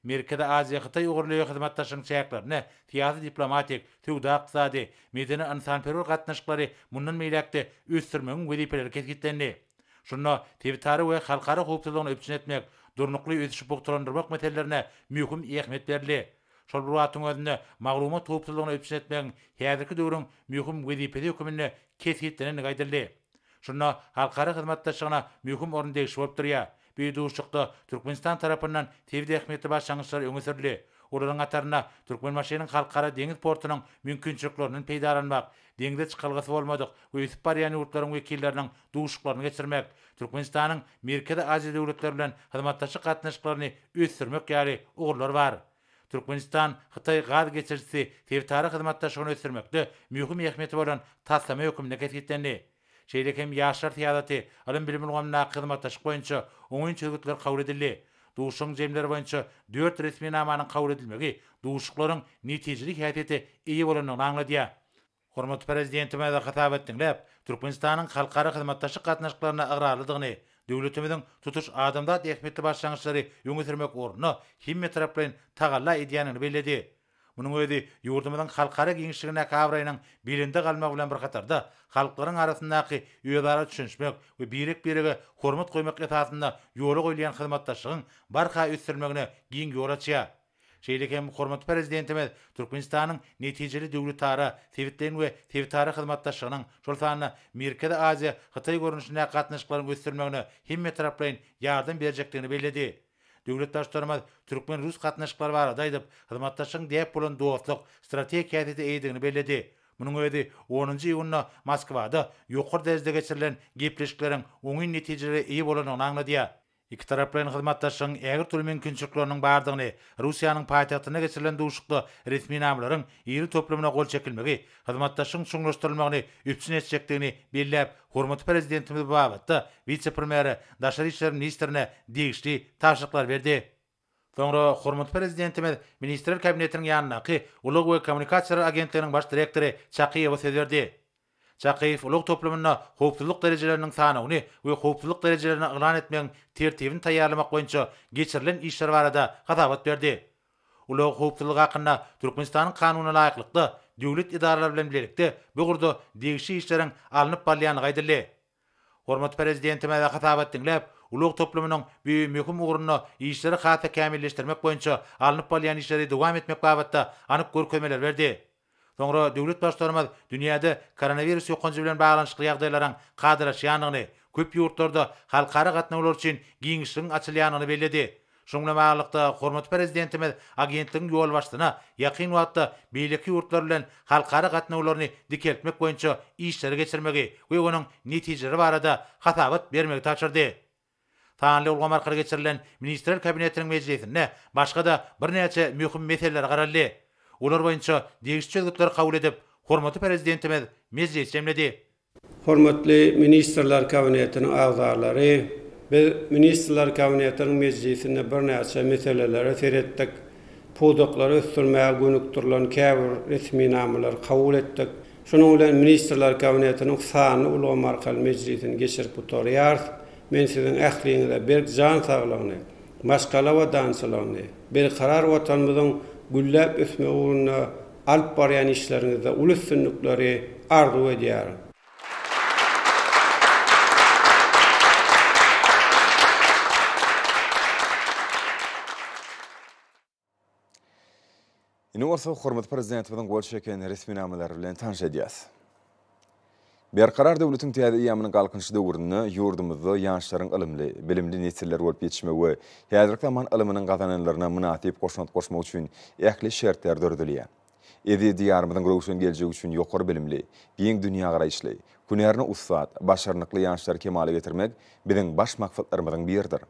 Merkezi Aziýa-Hytaý ugurly hyzmatdaşlygyň çäklerinde syýasy-diplomatik, söwda-ykdysady, medeni-ynsanperwer gatnaşyklary mundan beýläk-de ösdürmegiň wezipeleri kesgitlendi. Şunda sebitara we halkara howpsuzlygyny üpjün etmek, durnukly ösüşi pugtalandyrmak meselelerine möhüm ähmiýet berildi. Şol bir wagtyň özünde maglumat howpsuzlygyny üpjün etmegiň häzirki döwrüň möhüm wezipesi höküminde kesgitlenendigi aýdyldy. Şunda halkara hyzmatdaşlygyna möhüm orun degişli bolup durýar. Bu duşuşykda Türkmenistan tarapyndan sebit ähmiýetli başlangyçlar öňe sürüldi. Olaryň hatarynda Türkmenbaşynyň Halkara deňiz portunyň mümkinçiliklerinden peýdalanmak, deňze çykalgasy bolmadyk we ösüp barýan ýurtlaryň wekilleriniň duşuşyklaryny geçirmek, Türkmenistanyň Merkezi Aziýa döwletleri bilen hyzmatdaşlyk gatnaşyklaryny ösdürmek ýaly ugurlar bar. Türkmenistan, Hytaý gaz geçirijisi sebitara hyzmatdaşlygyny ösdürmekde möhüm ähmiýeti bolan taslama hökmünde kesgitlendi. Şeýle hem ýaşlar syýasaty, ylym-bilim ulgamyndaky hyzmatdaşlyk boýunça oňyn çözgütler kabul edildi. Duşuşygyň jemleri boýunça dört resminamanyň kabul edilmegi duşuşyklaryň netijeli häsiýete eýe bolandygyny aňladýar. Hormatly Prezidentimiz hasabat diňläp, Türkmenistanyň halkara hyzmatdaşlyk gatnaşyklaryna ygrarlydygyny, döwletimiziň tutuş adamzat ähmiýetli başlangyçlary öňe sürmek ugrunda hemmetaraplaýyn tagalla edýändigini belledi. Munuň özi ýurdumyzyň halkara giňişligindäki abraýynyň belende galmagy bilen bir hatarda, halklaryň arasyndaky özara düşünişmek we birek-birege hormat goýmak esasynda ýola goýulýan hyzmatdaşlygyň barha ösdürilmegine giň ýol açýar. Şeýle hem hormatly Prezidentimiz Türkmenistanyň netijeli döwletara, sebitleýin we sebitara hyzmatdaşlygynyň, şol sanda Merkezi Aziýa, Hytaý görnüşindäki gatnaşyklaryň ösdürilmegine hemmetaraplaýyn ýardam berjekdigini belledi. Döwlet Baştutanymyz türkmen-rus gatnaşyklary barada aýdyp, hyzmatdaşlygyň däp bolan dostluk, strategik häsiýete eýedigini belledi. Munuň özi onunjy iýunda Moskwada ýokary derejede geçirilen gepleşikleriň oňyn netijelere eýe bolandygyny aňladýar. Ikitaraplaýyn hyzmatdaşlygyň ägirt uly mümkinçilikleriniň bardygyny, Russiýanyň paýtagtynda geçirilen duşuşykda resminamalaryň iri toplumyna gol çekilmegi hyzmatdaşlygyň çuňlaşdyrylmagyny üpjün etjekdigini belläp, hormatly Prezidentimiz bu babatda wise-premýere, daşary işler ministrine degişli tabşyryklary berdi. Soňra hormatly Prezidentimiz Ministrler Kabinetiniň ýanyndaky Ulag we kommunikasiýalar agentliginiň baş direktory Çakyýewe söz berdi. Çakyýew ulag toplumynda howpsuzlyk derejeleriniň sanawyny we howpsuzlyk derejelerini yglan etmegiň tertibini taýýarlamak boýunça geçirilen işler barada hasabat berdi. Ulag howpsuzlygy hakynda Türkmenistanyň Kanunyna laýyklykda, döwlet edaralary bilen bilelikde bu ugurda degişli işleriň alnyp barylýandygy aýdyldy. Hormatly Prezidentimiz hasabat diňläp, ulag toplumynyň bu möhüm ugrunda işleri has-da kämilleşdirmek boýunça alnyp barylýan işleri dowam etmek babatda anyk görkezmeleri berdi. Soňra döwlet Baştutanymyz dünýäde koronawirus ýokanjy bilen baglanyşykly ýagdaýlaryň kadalaşýandygyny, köp ýurtlarda halkara gatnawlar üçin giňişligiň açylýandygyny belledi. Şunuň bilen baglylykda, hormatly Prezidentimiz agentligiň ýolbaşçysyna ýakyn wagtda beýleki ýurtlar bilen halkara gatnawlaryny dikeltmek boýunça işleri geçirmegi we onuň netijeleri barada hasabat bermegi tabşyrdy. Sanly ulgam arkaly geçirilen Ministrler Kabinetiniň mejlisinde başga-da birnäçe möhüm meselelere garaldy. Olar boýunça degişli çözgütleri kabul edip, hormatly Prezidentimiz mejlisi jemledi. Hormatly Ministrler Kabinetiniň agzalary, biz Ministrler Kabinetiniň mejlisinde birnäçe meselelere seretdik, pudaklary ösdürmäge gönükdirilen käbir resminamalary kabul etdik. Şunuň bilen Ministrler Kabinetiniň sanly ulgam arkaly mejlisini geçirip gutarýarys. Men siziň ähliňize berk jan saglygyny, maşgala abadançylygyny, berkarar Watanymyzyň gülläp ösmegi ugrunda alyp barýan işleriňizde uly üstünlikleri arzuw edýärin. Indi bolsa hormatly Prezidentimiziň gol çeken resminamalary bilen tanyş edýäs. Berkarar döwletiň täze eýýamynyň Galkynyşy döwründe ýurdumyzda ýaşlaryň ylymly, bilimli nesiller bolup ýetişmegi we häzirki zaman ylymynyň gazananlaryna mynasyp goşant goşmagy üçin ähli şertler döredilýär. Eziz Diýarymyzyň röwşen geljegi üçin ýokary bilimli, giň dünýägaraýyşly, hünärine ussat, başarnykly ýaşlary kemala getirmek biziň baş maksatlarymyzyň biridir.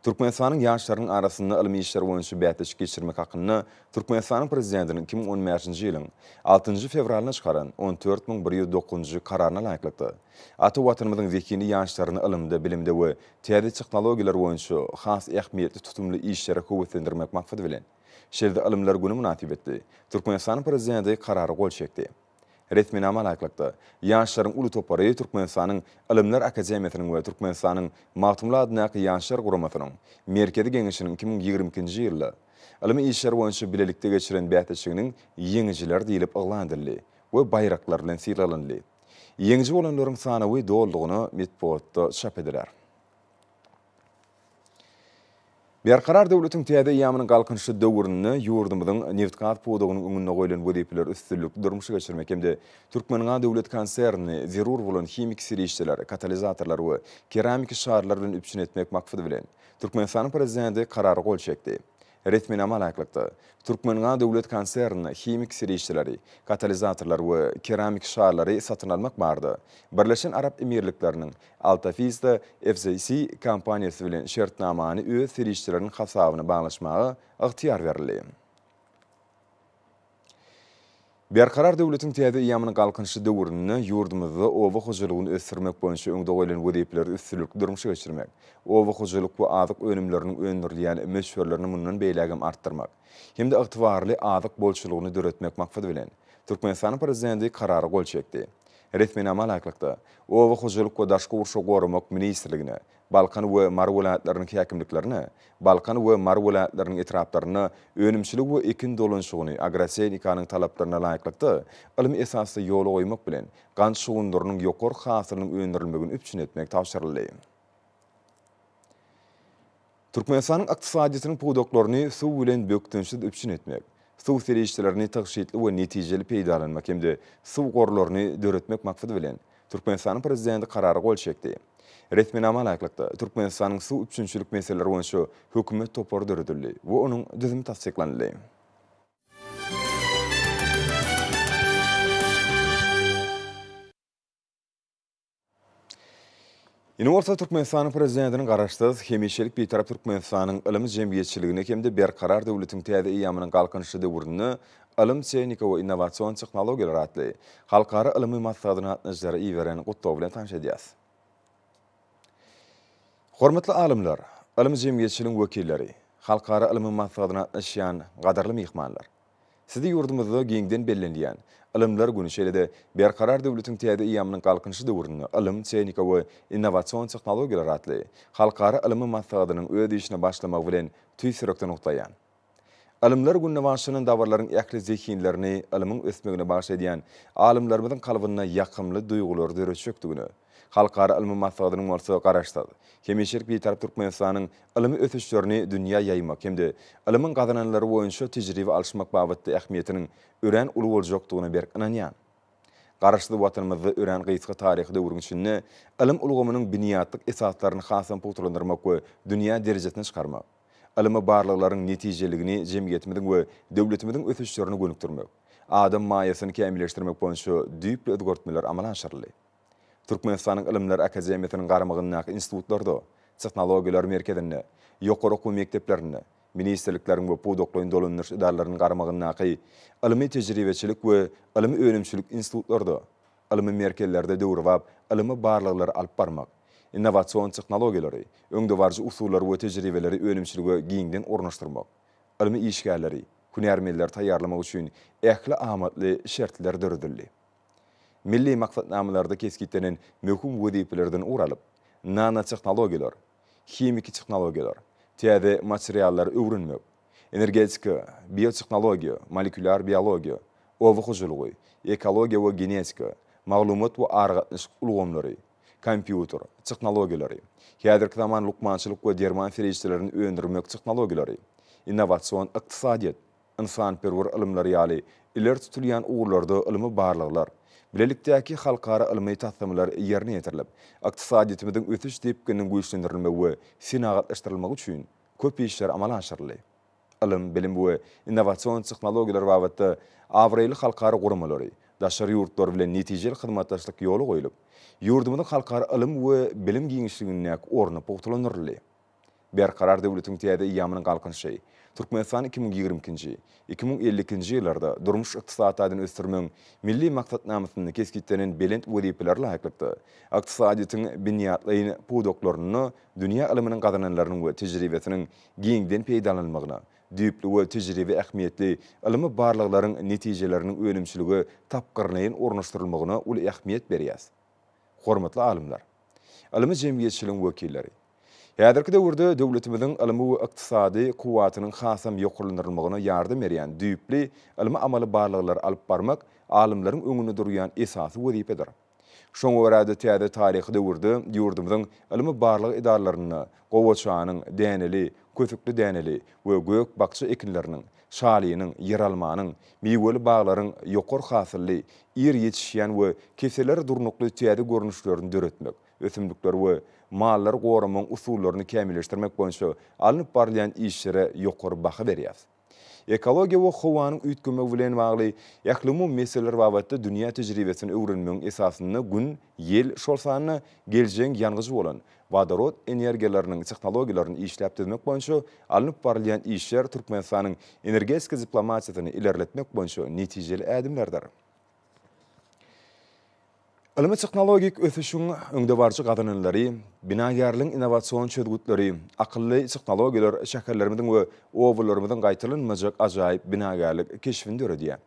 Türkmenistanyň ýaşlarynyň arasynda ylmy işler boýunça bäsleşik geçirmek hakynda Türkmenistanyň Prezidentiniň 2015-nji ýylyň altynjy fewralynda çykaran 14109-njy Kararyna laýyklykda, ata Watanymyzyň zehinli ýaşlaryny ylymda, bilimde we täze tehnologiýalar boýunça has ähmiýetli tutumly işlere höweslendirmek maksady bilen, Şeýle-de Ylymlar güni mynasybetli Türkmenistanyň Prezidenti Karara gol çekdi. Resminama laýyklykda, ýaşlaryň uly topary Türkmenistanyň Ylymlar akademiýasynyň we Türkmenistanyň Magtymguly adyndaky Ýaşlar guramasynyň Merkezi Geňeşiniň 2022-nji ýylda ylmy işler boýunça bilelikde geçiren bäsleşiginiň ýeňijileri diýlip yglan edildi we baýraklar bilen sylaglanyldy. Ýeňiji bolanlaryň sanawy dolulygyna metbugatda çap ediler. Berkarar döwletiň täze eýýamynyň Galkynyşy döwründe ýurdumyzyň nebitgaz pudagynyň öňünde goýlan wezipeleri üstünlikli durmuşa geçirmek hem-de Türkmengaz döwlet konsernini zerur bolan himiki serişdeler, katalizatorlar we keramiki şarlar bilen üpjün etmek maksady bilen, Türkmenistanyň Prezidenti Karara gol çekdi. Resminama laýyklykda, Türkmengaz döwlet konsernine himiki serişdeleri, katalizatorlar we keramiki şarlary satyn almak barada Birleşen Arap Emirlikleriniň Altafista FZC kompaniýasy bilen şertnamany öz serişdeleriniň hasabyna baglaşmaga ygtyýar berildi. Berkarar döwletiň täze eýýamynyň Galkynyşy döwründe ýurdumyzda oba hojalygyny ösdürmek boýunça öňde goýlan wezipeleri üstünlikli durmuşa geçirmek, oba hojalyk we azyk önümleriniň öndürilýän möçberlerini mundan beýlägem artdyrmak hem-de ygtybarly azyk bolçulygyny döretmek maksady bilen, Türkmenistanyň Prezidenti Karara gol çekdi. Resminama laýyklykda, Oba hojalyk we daşky gurşawy goramak ministrligine, Balkan we Mary welaýatlarynyň häkimliklerine, Balkan we Mary welaýatlarynyň etraplarynda önümçiligi we ekin dolanyşygyny agrotehnikanyň talaplaryna laýyklykda ylmy esasda ýola goýmak bilen, gant şugundyrynyň ýokary hasylynyň öndürilmegini üpjün etmek tabşyryldy. Türkmenistanyň ykdysadyýetiniň pudaklaryny suw bilen bökdençsiz üpjün etmek, suw serişdelerini tygşytly we netijeli peýdalanmak hem-de suw gorlaryny döretmek maksady bilen, Türkmenistanyň Prezidenti Karara gol çekdi. Resminama laýyklykda, Türkmenistanyň suw üpjünçilik meseleleri boýunça hökümet topary döredildi we onuň düzümi tassyklanyldy. Indi bolsa Türkmenistanyň Prezidentiniň Garaşsyz, hemişelik Bitarap Türkmenistanyň ylym jemgyýetçiligine hem-de Berkarar döwletiň täze eýýamynyň Galkynyşy döwründe ylym, tehnika we innowasion tehnologiýalar atly halkara ylmy maslahatyna gatnaşyjylara iberen Gutlagy bilen tanyş edýäris. Hormatly alymlar, ylym jemgyýetçiligiň wekilleri, halkara ylmy maslahatyna gatnaşýan gadyrly myhmanlar! Sizi ýurdumyzda giňden bellenilýän Ylymlar güni, şeýle-de Berkarar döwletiň täze eýýamynyň Galkynyşy döwründe ylym, tehnika we innowasion tehnologiýalar atly halkara ylmy maslahatynyň öz işine başlamagy bilen tüýs ýürekden gutlaýan. Ylymlar gününe bagyşlanan dabaralaryň ähli zehinlerini ylmyň ösmegine bagyş edýän alymlarymyzyň kalbynda ýakymly duýgulary döretjekdigine, Halkara ylmy maslahatynyň bolsa Garaşsyz, hemişelik Bitarap Türkmenistanyň ylmy ösüşlerini dünýä ýaýmak hem-de ylmyň gazananlary boýunça tejribe alyşmak babatda ähmiýetiniň örän uly boljakdygyna berk ynanýan. Garaşsyz Watanymyzda örän gysga taryhy döwrüň içinde ylym ulgamynyň binýatlyk esaslaryny hasam pugtalandyrmak we dünýä derejesine çykarmak, ylmy barlaglaryň netijeligini jemgyýetimiziň we döwletimiziň ösüşlerine gönükdirmek, adam maýasyny kämilleşdirmek boýunça düýpli özgertmeler amala aşyryldy. Türkmenistanyň Ylymlar akademiýasynyň garamagyndaky institutlarda, Tehnologiýalar merkezinde, ýokary okuw mekdeplerinde, ministrlikleriň we pudaklaýyn dolandyryş edaralarynyň garamagyndaky ylmy-tejribeçilik we ylmy-önümçilik institutlarda, ylmy merkezlerde döwrebap ylmy barlaglary alyp barmak, innowasion tehnologiýalary, öňdebaryjy usullary we tejribeleri önümçilige giňden ornaşdyrmak, ylmy işgärleri, hünärmenleri taýýarlamak üçin ähli amatly şertler döredildi. Milli maksatnamalarda kesgitlenen möhüm wezipelerden ugur alyp, nanotehnologiýalar, himiki tehnologiýalar, täze materiallary öwrenmek, energetika, biotehnologiýa, molekulýar biologiýa, oba hojalygy, ekologiýa we genetika, maglumat we aragatnaşyk ulgamlary, kompýuter tehnologiýalary, häzirki zaman lukmançylyk we derman serişdelerini öndürmek tehnologiýalary, innowasion ykdysadyýet, ynsanperwer ylymlary ýaly ileri tutulýan ugurlarda ylmy barlaglar, bilelikdäki halkara ylmy taslamalar ýerine ýetirilip, ykdysadyýetimiziň ösüş depgininiň güýçlendirilmegi we senagatlaşdyrylmagy üçin köp işler amala aşyryldy. Ylym, bilim we innowasion tehnologiýalar babatda abraýly halkara guramalary, daşary ýurtlar bilen netijeli hyzmatdaşlyk ýola goýlup, ýurdumyzyň halkara ylym we bilim giňişligindäki orny pugtalandyryldy. Berkarar döwletiň täze eýýamynyň Galkynyşy, Türkmenistan 2022-nji, 2052-nji ýyllarda durmuş-ykdysady taýdan ösdürmegiň Milli maksatnamasynda kesgitlenen belent wezipelere laýyklykda, ykdysadyýetiň binýatlaýyn pudaklarynda dünýä ylmynyň gazananlarynyň we tejribesiniň giňden peýdalanylmagyna, düýpli we tejribe ähmiýetli ylmy barlaglaryň netijeleriniň önümçilige tapgyrlaýyn ornaşdyrylmagyna uly ähmiýet berýär. Hormatly alymlar! Ylmy jemgyýetçiligiň wekilleri! Häzirki döwürde döwletimiziň ylmy we ykdysady kuwwatynyň hasam ýokarlandyrylmagyna ýardam berýän düýpli ylmy-amaly barlaglary alyp barmak alymlaryň öňünde durýan esasy wezipedir. Şoňa görä-de täze taryhy döwürde ýurdumyzyň ylmy-barlag edaralarynda gowaçanyň, däneli, kösükli däneli we gök-bakja ekinleriniň, şalynyň, ýeralmanyň, miweli baglaryň ýokary hasylly, ir ýetişýän we kesellere durnukly täze görnüşlerini döretmek, ösümlikleri we mallary goramagyň usullaryny kämilleşdirmek boýunça alnyp barylýan işlere ýokary baha berýär. Ekologiýa we howanyň üýtgemegi bilen bagly ählumumy meseleler babatda dünýä tejribesini öwrenmegiň esasynda gün, ýel, şol sanda geljegiň ýangyjy bolan wodorod energiýalarynyň tehnologiýalaryny işläp düzmek boýunça alnyp barylýan işler Türkmenistanyň energetika diplomatiýasyny ilerletmek boýunça netijeli ädimlerdir. Ylmy-tehnologik ösüşiň öňdebaryjy gazananlary, binagärligiň innowasion çözgütleri, akylly tehnologiýalar şäherlerimiziň we obalarymyzyň gaýtalanmajak ajaýyp binagärlik keşbini döredýär.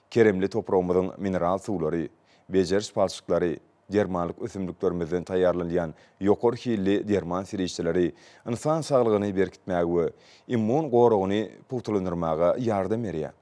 Keremli topragymyzyň mineral suwlary, bejeriş palçyklary, dermanlyk ösümliklerimizden taýýarlanylýan ýokary hilli derman serişdeleri ynsan saglygyny berkitmäge we immun goragyny pugtalandyrmaga ýardam berýär.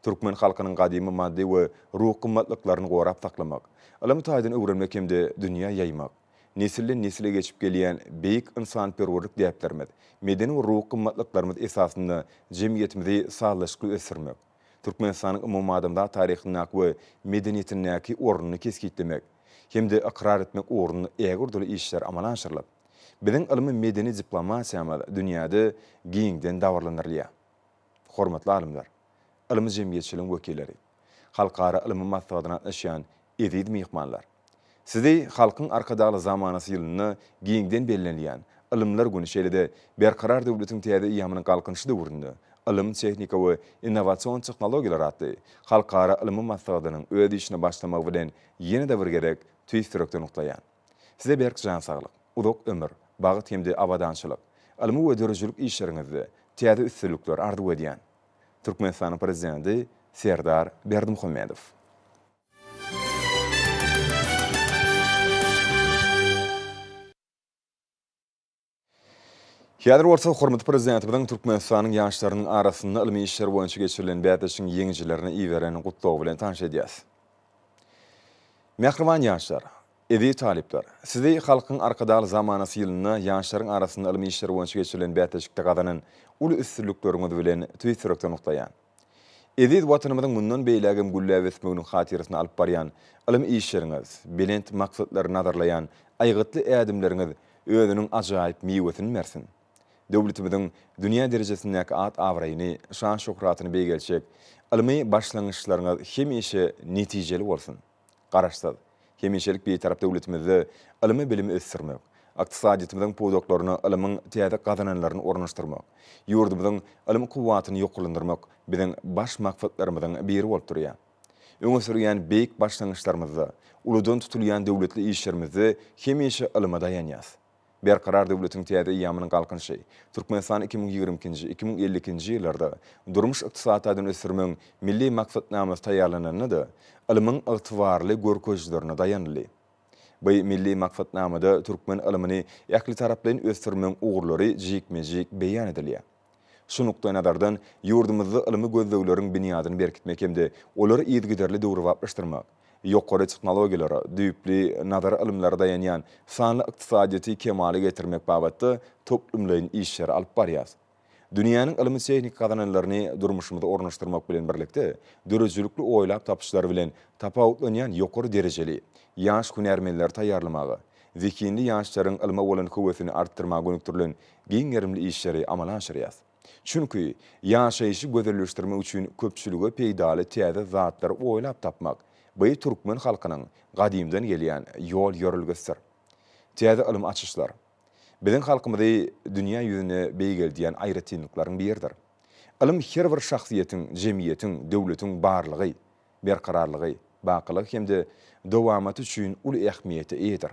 Türkmen halkynyň gadymy maddy we ruhy gymmatlyklaryny gorap saklamak, ylym taýdan öwrenmek hem-de dünýä ýaýmak, nesilden-nesile geçip gelýän beýik ynsanperwerlik däplerimiz, medeni we ruhy gymmatlyklarymyz esasynda jemgyýetimizi sazlaşykly ösdürmek, Türkmenistanyň umumadamzat taryhyndaky we medeniýetindäki ornuny kesgitlemek hem-de ykrar etmek ugrunda ägirt uly işler amala aşyrylyp, biziň ylmy-medeni diplomatiýamyz dünýäde giňden dabaralandyrylýar. Hormatly alymlar, ylmy jemgyýetçiligiň wekilleri, halkara ylmy maslahatyna gatnaşýan eziz myhmanlar! Sizi Halkyň Arkadagly zamanasy ýylynda giňden bellenilýän Ylymlar güni şeýle-de Berkarar döwletiň täze eýýamynyň Galkynyşy döwründe ylym, tehnika we innowasion tehnologiýalar atly halkara ylmy maslahatynyň öz işine başlamagy bilen ýene-de bir gezek tüýs ýürekden gutlaýan. Size berk jan saglyk, uzak ömür, bagt hem-de abadançylyk, ylmy we döredijilik işleriňizde täze üstünlikler arzuw edýän. Türkmenistanyň Prezidenti Serdar Berdimuhamedow. Häzir bolsa hormatly Prezidentimiziň Türkmenistanyň ýaşlarynyň arasynda ylmy işler boýunça geçirilen bäsleşigiň ýeňijilerine iberen gutlagy bilen tanyş edýäris. Mähriban ýaşlar! Eziz talyplar! Sizi Halkyň Arkadagly zamanasy ýylynda ýaşlaryň arasynda ylmy işler boýunça geçirilen bäsleşikde gazanan uly üstünlikleriňiz bilen tüýs ýürekden gutlaýan. Eziz Watanymyzyň mundan beýlägem gülläp ösmeginiň hatyrasyna alyp barýan ylmy işleriňiz, belent maksatlary nazarlaýan aýgytly ädimleriňiz özüniň ajaýyp miwesini bersin! Döwletimiziň dünýä derejesindäki at-abraýyny, şan-şöhratyny beýgeltjek ylmy başlangyçlaryňyz hemişe netijeli bolsun! Garaşsyz, hemişelik Bitarap döwletimizde ylmy-bilimi ösdürmek, ykdysadyýetimiziň pudaklaryna ylmyň täze gazananlaryny ornaşdyrmak, ýurdumyzyň ylym kuwwatyny ýokarlandyrmak biziň baş maksatlarymyzyň biri bolup durýar. Öňe sürýän beýik başlangyçlarymyzda, uludan tutulýan döwletli işlerimizde hemişe ylyma daýanýas. Berkarar döwletiň täze eýýamynyň Galkynyşy, Türkmenistan 2022-nji, 2052-nji ýyllarda durmuş-ykdysady taýdan ösdürmegiň Milli maksatnamasy taýýarlananda-da, ylmyň ygtybarly görkezijilerine daýanyldy. Bu Milli maksatnamada türkmen ylmyny ählitaraplaýyn ösdürmegiň ugurlary jikme-jik beýan edilýär. Şu nukdaýnazardan, ýurdumyzda ylmy gözlegleriň binýadyny berkitmek hem-de olary yzygiderli döwrebaplaşdyrmak, ýokary tehnologiýalara, düýpli nazary ylymlara daýanýan sanly ykdysadyýeti kemala getirmek babatda toplumlaýyn işleri alyp barýarys. Dünýäniň ylmy-tehniki gazananlaryny durmuşymyza ornaşdyrmak bilen birlikde, döredijilikli oýlap tapyşlary bilen tapawutlanýan ýokary derejeli ýaş hünärmenleri taýýarlamaga, zehinli ýaşlaryň ylma bolan höwesini artdyrmaga gönükdirilen giň gerimli işleri amala aşyrýar. Çünki ýaşaýşy gözelleşdirmek üçin köpçülige peýdaly täze zatlary oýlap tapmak, bu türkmen halkynyň gadymdan gelýän ýol-ýörelgesidir. Täze ylym açyşlar, biziň halkymyzy dünýä ýüzünde beýgeldýän aýratynlyklaryň biridir. Ylym her bir şahsyýetiň, jemgyýetiň, döwletiň barlygy, berkararlygy, bakylygy hem-de dowamaty üçin uly ähmiýete eýedir.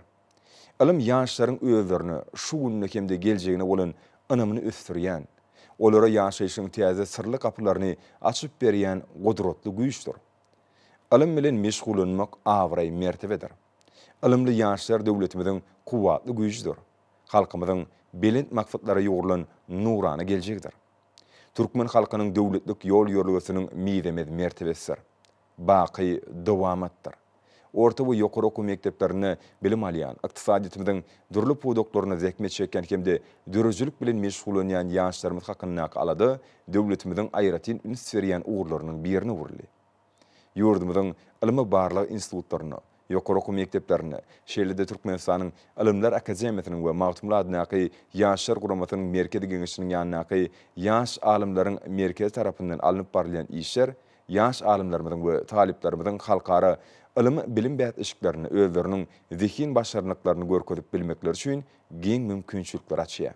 Ylym ýaşlaryň özlerine, şu gününe hem-de geljegine bolan ynamyny ösdürýän, olara ýaşaýşyň täze syrly gapylaryny açyp berýän gudratly güýçdür. Ylym bilen meşgullanmak abraý-mertebedir. Ylymly ýaşlar döwletimiziň kuwwatly güýjüdir, halkymyzyň belent maksatlara ýugrulan nurana geljegidir. Türkmen halkynyň döwletlik ýol-ýörelgesiniň mizemez mertebesidir, baky dowamatdyr. Orta we ýokary okuw mekdeplerinde bilim alýan, ykdysadyýetimiziň dürli pudaklarynda zähmet çekýän hem-de döredijilik bilen meşgullanýan ýaşlarymyz hakyndaky alada döwletimiziň aýratyn üns berýän ugurlarynyň birine öwrüldi. Ýurdumyzyň ylmy-barlag institutlarynda, ýokary okuw mekdeplerinde, şeýle-de Türkmenistanyň Ylymlar akademiýasynyň we Magtymguly adyndaky Ýaşlar guramasynyň Merkezi Geňeşiniň ýanyndaky Ýaş alymlaryň merkezi tarapyndan alnyp barylýan işler ýaş alymlarymyzyň we talyplarymyzyň halkara ylym-bilim bäsleşiklerinde özleriniň zehin-başarnyklaryny görkezip bilmekleri üçin giň mümkinçilikleri açýar.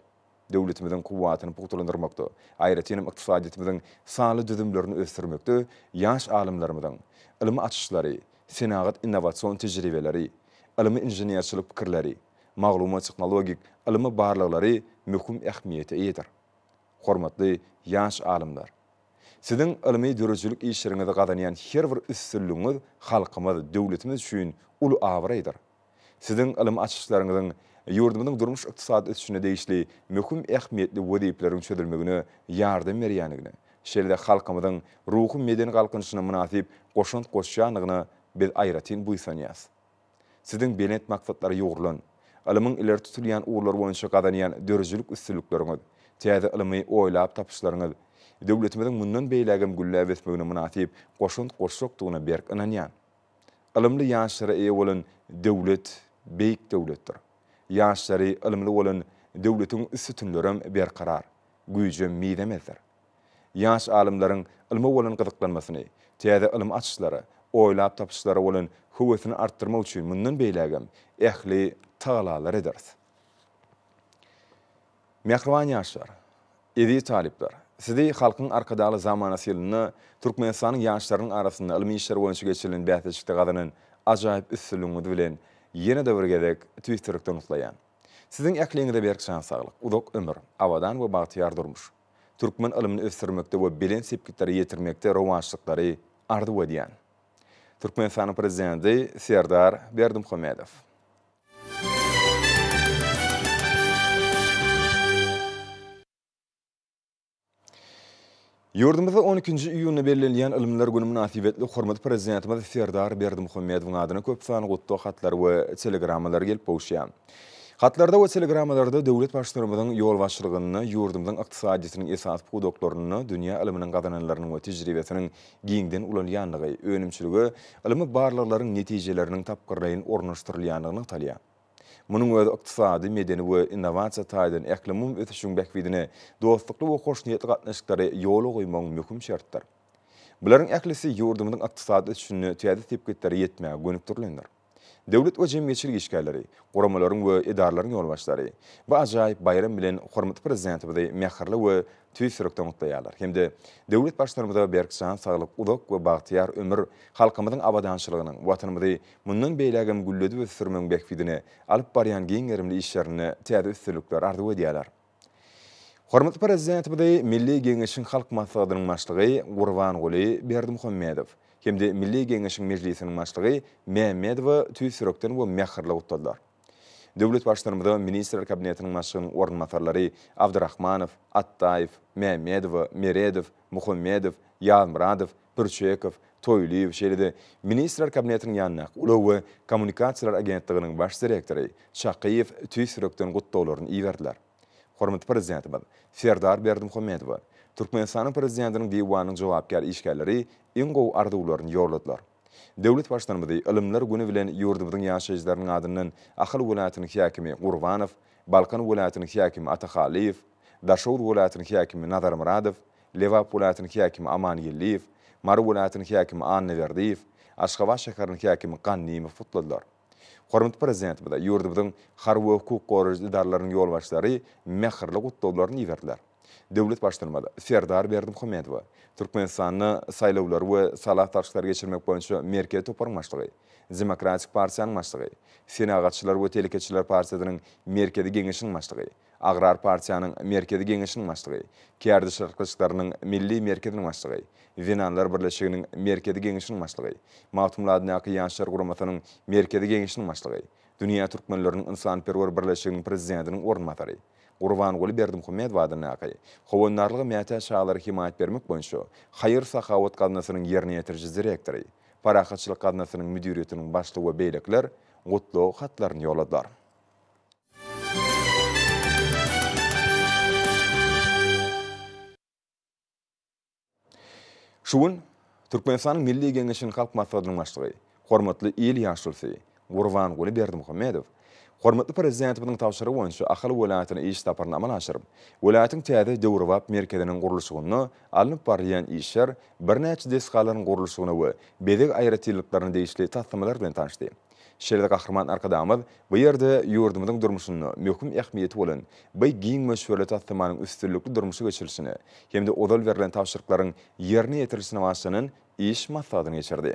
Döwletimiziň kuwwatyny pugtalandyrmakda, aýratynam ykdysadyýetimiziň sanly düzümlerini ösdürmekde ýaş alymlarymyzyň ylmy açyşlary, senagat-innowasion tejribeleri, ylmy-inženerçilik pikirleri, maglumat-tehnologik ylmy barlaglary möhüm ähmiýete eýedir. Hormatly ýaş alymlar! Siziň ylmy-döredijilik işleriňizde gazanýan her bir üstünligiňiz halkymyz, döwletimiz üçin uly abraýdyr. Siziň ylmy açyşlaryňyzyň ýurdumyzyň durmuş-ykdysady ösüşine degişli möhüm ähmiýetli wezipeleriň çözülmegine ýardam berýändigine, şeýle-de halkymyzyň ruhy-medeni galkynyşyna mynasyp goşant goşýandygyna biz aýratyn buýsanýarys. Siziň belent maksatlara ýugrulan, ylmyň ileri tutulýan ugurlary boýunça gazanýan döredijilik üstünlikleriňiz, täze ylmy oýlap tapyşlaryňyz döwletimiziň mundan beýlägem gülläp ösmegine mynasyp goşant goşjakdygyna berk ynanýan. Ylymly ýaşlara eýe bolan döwlet beýik döwletdir. Ýaşlary ylymly bolan döwletiň sütünlerem berkarar, güýjem mizemezdir. Ýaş alymlaryň ylma bolan gyzyklanmasyny, täze ylmy açyşlara, oýlap tapyşlara bolan höwesini artdyrmak üçin mundan beýlägem ähli tagalalary ederis. Mähriban ýaşlar! Eziz talyplar! Sizi Halkyň Arkadagly zamanasy ýylynda Türkmenistanyň ýaşlarynyň arasynda ylmy işler boýunça geçirilen bäsleşikde gazanan ajaýyp üstünligiňiz bilen ýene-de bir gezek tüýs ýürekden gutlaýan. Siziň ähliňize berk jan saglyk, uzak ömür, abadan we bagtyýar durmuş, türkmen ylmyny ösdürmekde we belent sepgitlere ýetirmekde rowaçlyklary arzuw edýän. Türkmenistanyň Prezidenti Serdar Berdimuhamedow. Ýurdumyzda on ikinji iýunda bellenilýän Ylymlar güni mynasybetli hormatly Prezidentimiz Serdar Berdimuhamedowyň adyna köp sanly gutlag hatlary we telegrammalary gelip gowuşýar. Hatlarda we telegrammalarda döwlet Baştutanymyzyň ýolbaşçylygynda ýurdumyzyň ykdysadyýetiniň esasy pudaklarynda dünýä ylmynyň gazananlarynyň we tejribesiniň giňden ulanylýandygy, önümçilige ylmy barlaglaryň netijeleriniň tapgyrlaýyn ornaşdyrylýandygy nygtalýar. Munuň özi ykdysady, medeni we innowasiýa taýdan ählumumy ösüşiň bähbidine dostlukly we hoşniýetli gatnaşyklary ýola goýmagyň möhüm şertidir. Bularyň ählisi ýurdumyzyň ykdysady ösüşinde täze sepgitlere ýetmäge gönükdirilendir. Döwlet we jemgyýetçilik işgärleri, guramalaryň we edaralaryň ýolbaşçylary bu ajaýyp baýram bilen hormatly Prezidentimizi mähirli we tüýs ýürekden gutlaýarlar hem-de döwlet Baştutanymyza berk jan saglyk, uzak we bagtyýar ömür, halkymyzyň abadançylygynyň, Watanymyzy mundan beýlägem gülledip ösdürmegiň bähbidine alyp barýan giň gerimli işlerinde täze üstünlikleri arzuw edýärler. Hormatly Prezidentimizi Milli Geňeşiň Halk Maslahatynyň Başlygy Gurbanguly Berdimuhamedow hem-de Milli Geňeşiň Mejlisiniň Başlygy Mämmedowa tüýs ýürekden we mähirli gutladylar. Döwlet Baştutanymyza Ministrler Kabinetiniň Başlygynyň orunbasarlary Abdyrahmanow, Atdaýew, Mämmedowa, Meredow, Muhammedow, Ýazmyradow, Pürçekow, Toýlyýew, şeýle-de Ministrler Kabinetiniň ýanyndaky Ulag we kommunikasiýalar agentliginiň baş direktory Çakyýew tüýs ýürekden gutlaglaryny iberdiler. Hormatly Prezidentimiz Serdar Berdimuhamedowa Türkmenistanyň Prezidentiniň Diwanynyň jogapkär işgärleri iň gowy arzuwlaryny ýolladylar. Döwlet Baştutanymyzy Ylymlar güni bilen ýurdumyzyň ýaşaýjylarynyň adyndan Ahal welaýatynyň häkimi Gurbanow, Balkan welaýatynyň häkimi Atahallyýew, Daşoguz welaýatynyň häkimi Nazar Myradow, Lebap welaýatynyň häkimi Aman Geldiýew, Mary welaýatynyň häkimi Annaberdiýew, Aşgabat şäheriniň häkimi Gannymow gutladylar. Hormatly Prezidentimize ýurdumyzyň harby we hukuk goraýjy edaralarynyň ýolbaşçylary mähirli gutlaglaryny iberdiler. Döwlet Baştutanymyz Serdar Berdimuhamedowa Türkmenistanda Saýlawlary we sala salşyklary geçirmek boýunça Merkezi toparyň başlygy, Demokratik partiýanyň başlygy, Senagatçylar we telekeçiler partiýasynyň Merkezi Geňeşiniň başlygy, Agrar partiýanyň Merkezi Geňeşiniň başlygy, Kärdeşler arkalaşyklarynyň Milli merkeziniň başlygy, Zenanlar birleşiginiň Merkezi Geňeşiniň başlygy, Magtymguly adyndaky Ýaşlar guramasynyň Merkezi Geňeşiniň başlygy, Dünýä türkmenleriniň ynsanperwer birleşiginiň prezidentiniň orunbasary, Gurbanguly Berdimuhamedow adyndaky Howandarlyga mätäç çagalara hemaýat bermek boýunça haýyr-sahawat gaznasynyň ýerine ýetiriji direktory, Parahatçylyk gaznasynyň müdiriýetiniň başlygy we beýlekiler gutlag hatlaryny ýolladylar. Şu gün Türkmenistanyň Milli Geňeşiniň Halk Maslahatynyň Başlygy, hormatly il ýaşulusy Gurbanguly Berdimuhamedow hormatly Prezidentimiziň tabşyrygy boýunça Ahal welaýatyna iş saparyny amala aşyryp, welaýatyň täze döwrebap merkeziniň gurluşygynda alnyp barylýan işler, birnäçe desgalaryň gurluşygyna we bezeg aýratynlyklaryna degişli taslamalar bilen tanyşdy. Şeýle-de Gahryman Arkadagymyz bu ýerde ýurdumyzyň durmuşynda möhüm ähmiýeti bolan bu giň möçberli taslamanyň üstünlikli durmuşa geçirilişine hem-de ozal berlen tabşyryklaryň ýerine ýetirilişine bagyşlanan iş maslahatyny geçirdi.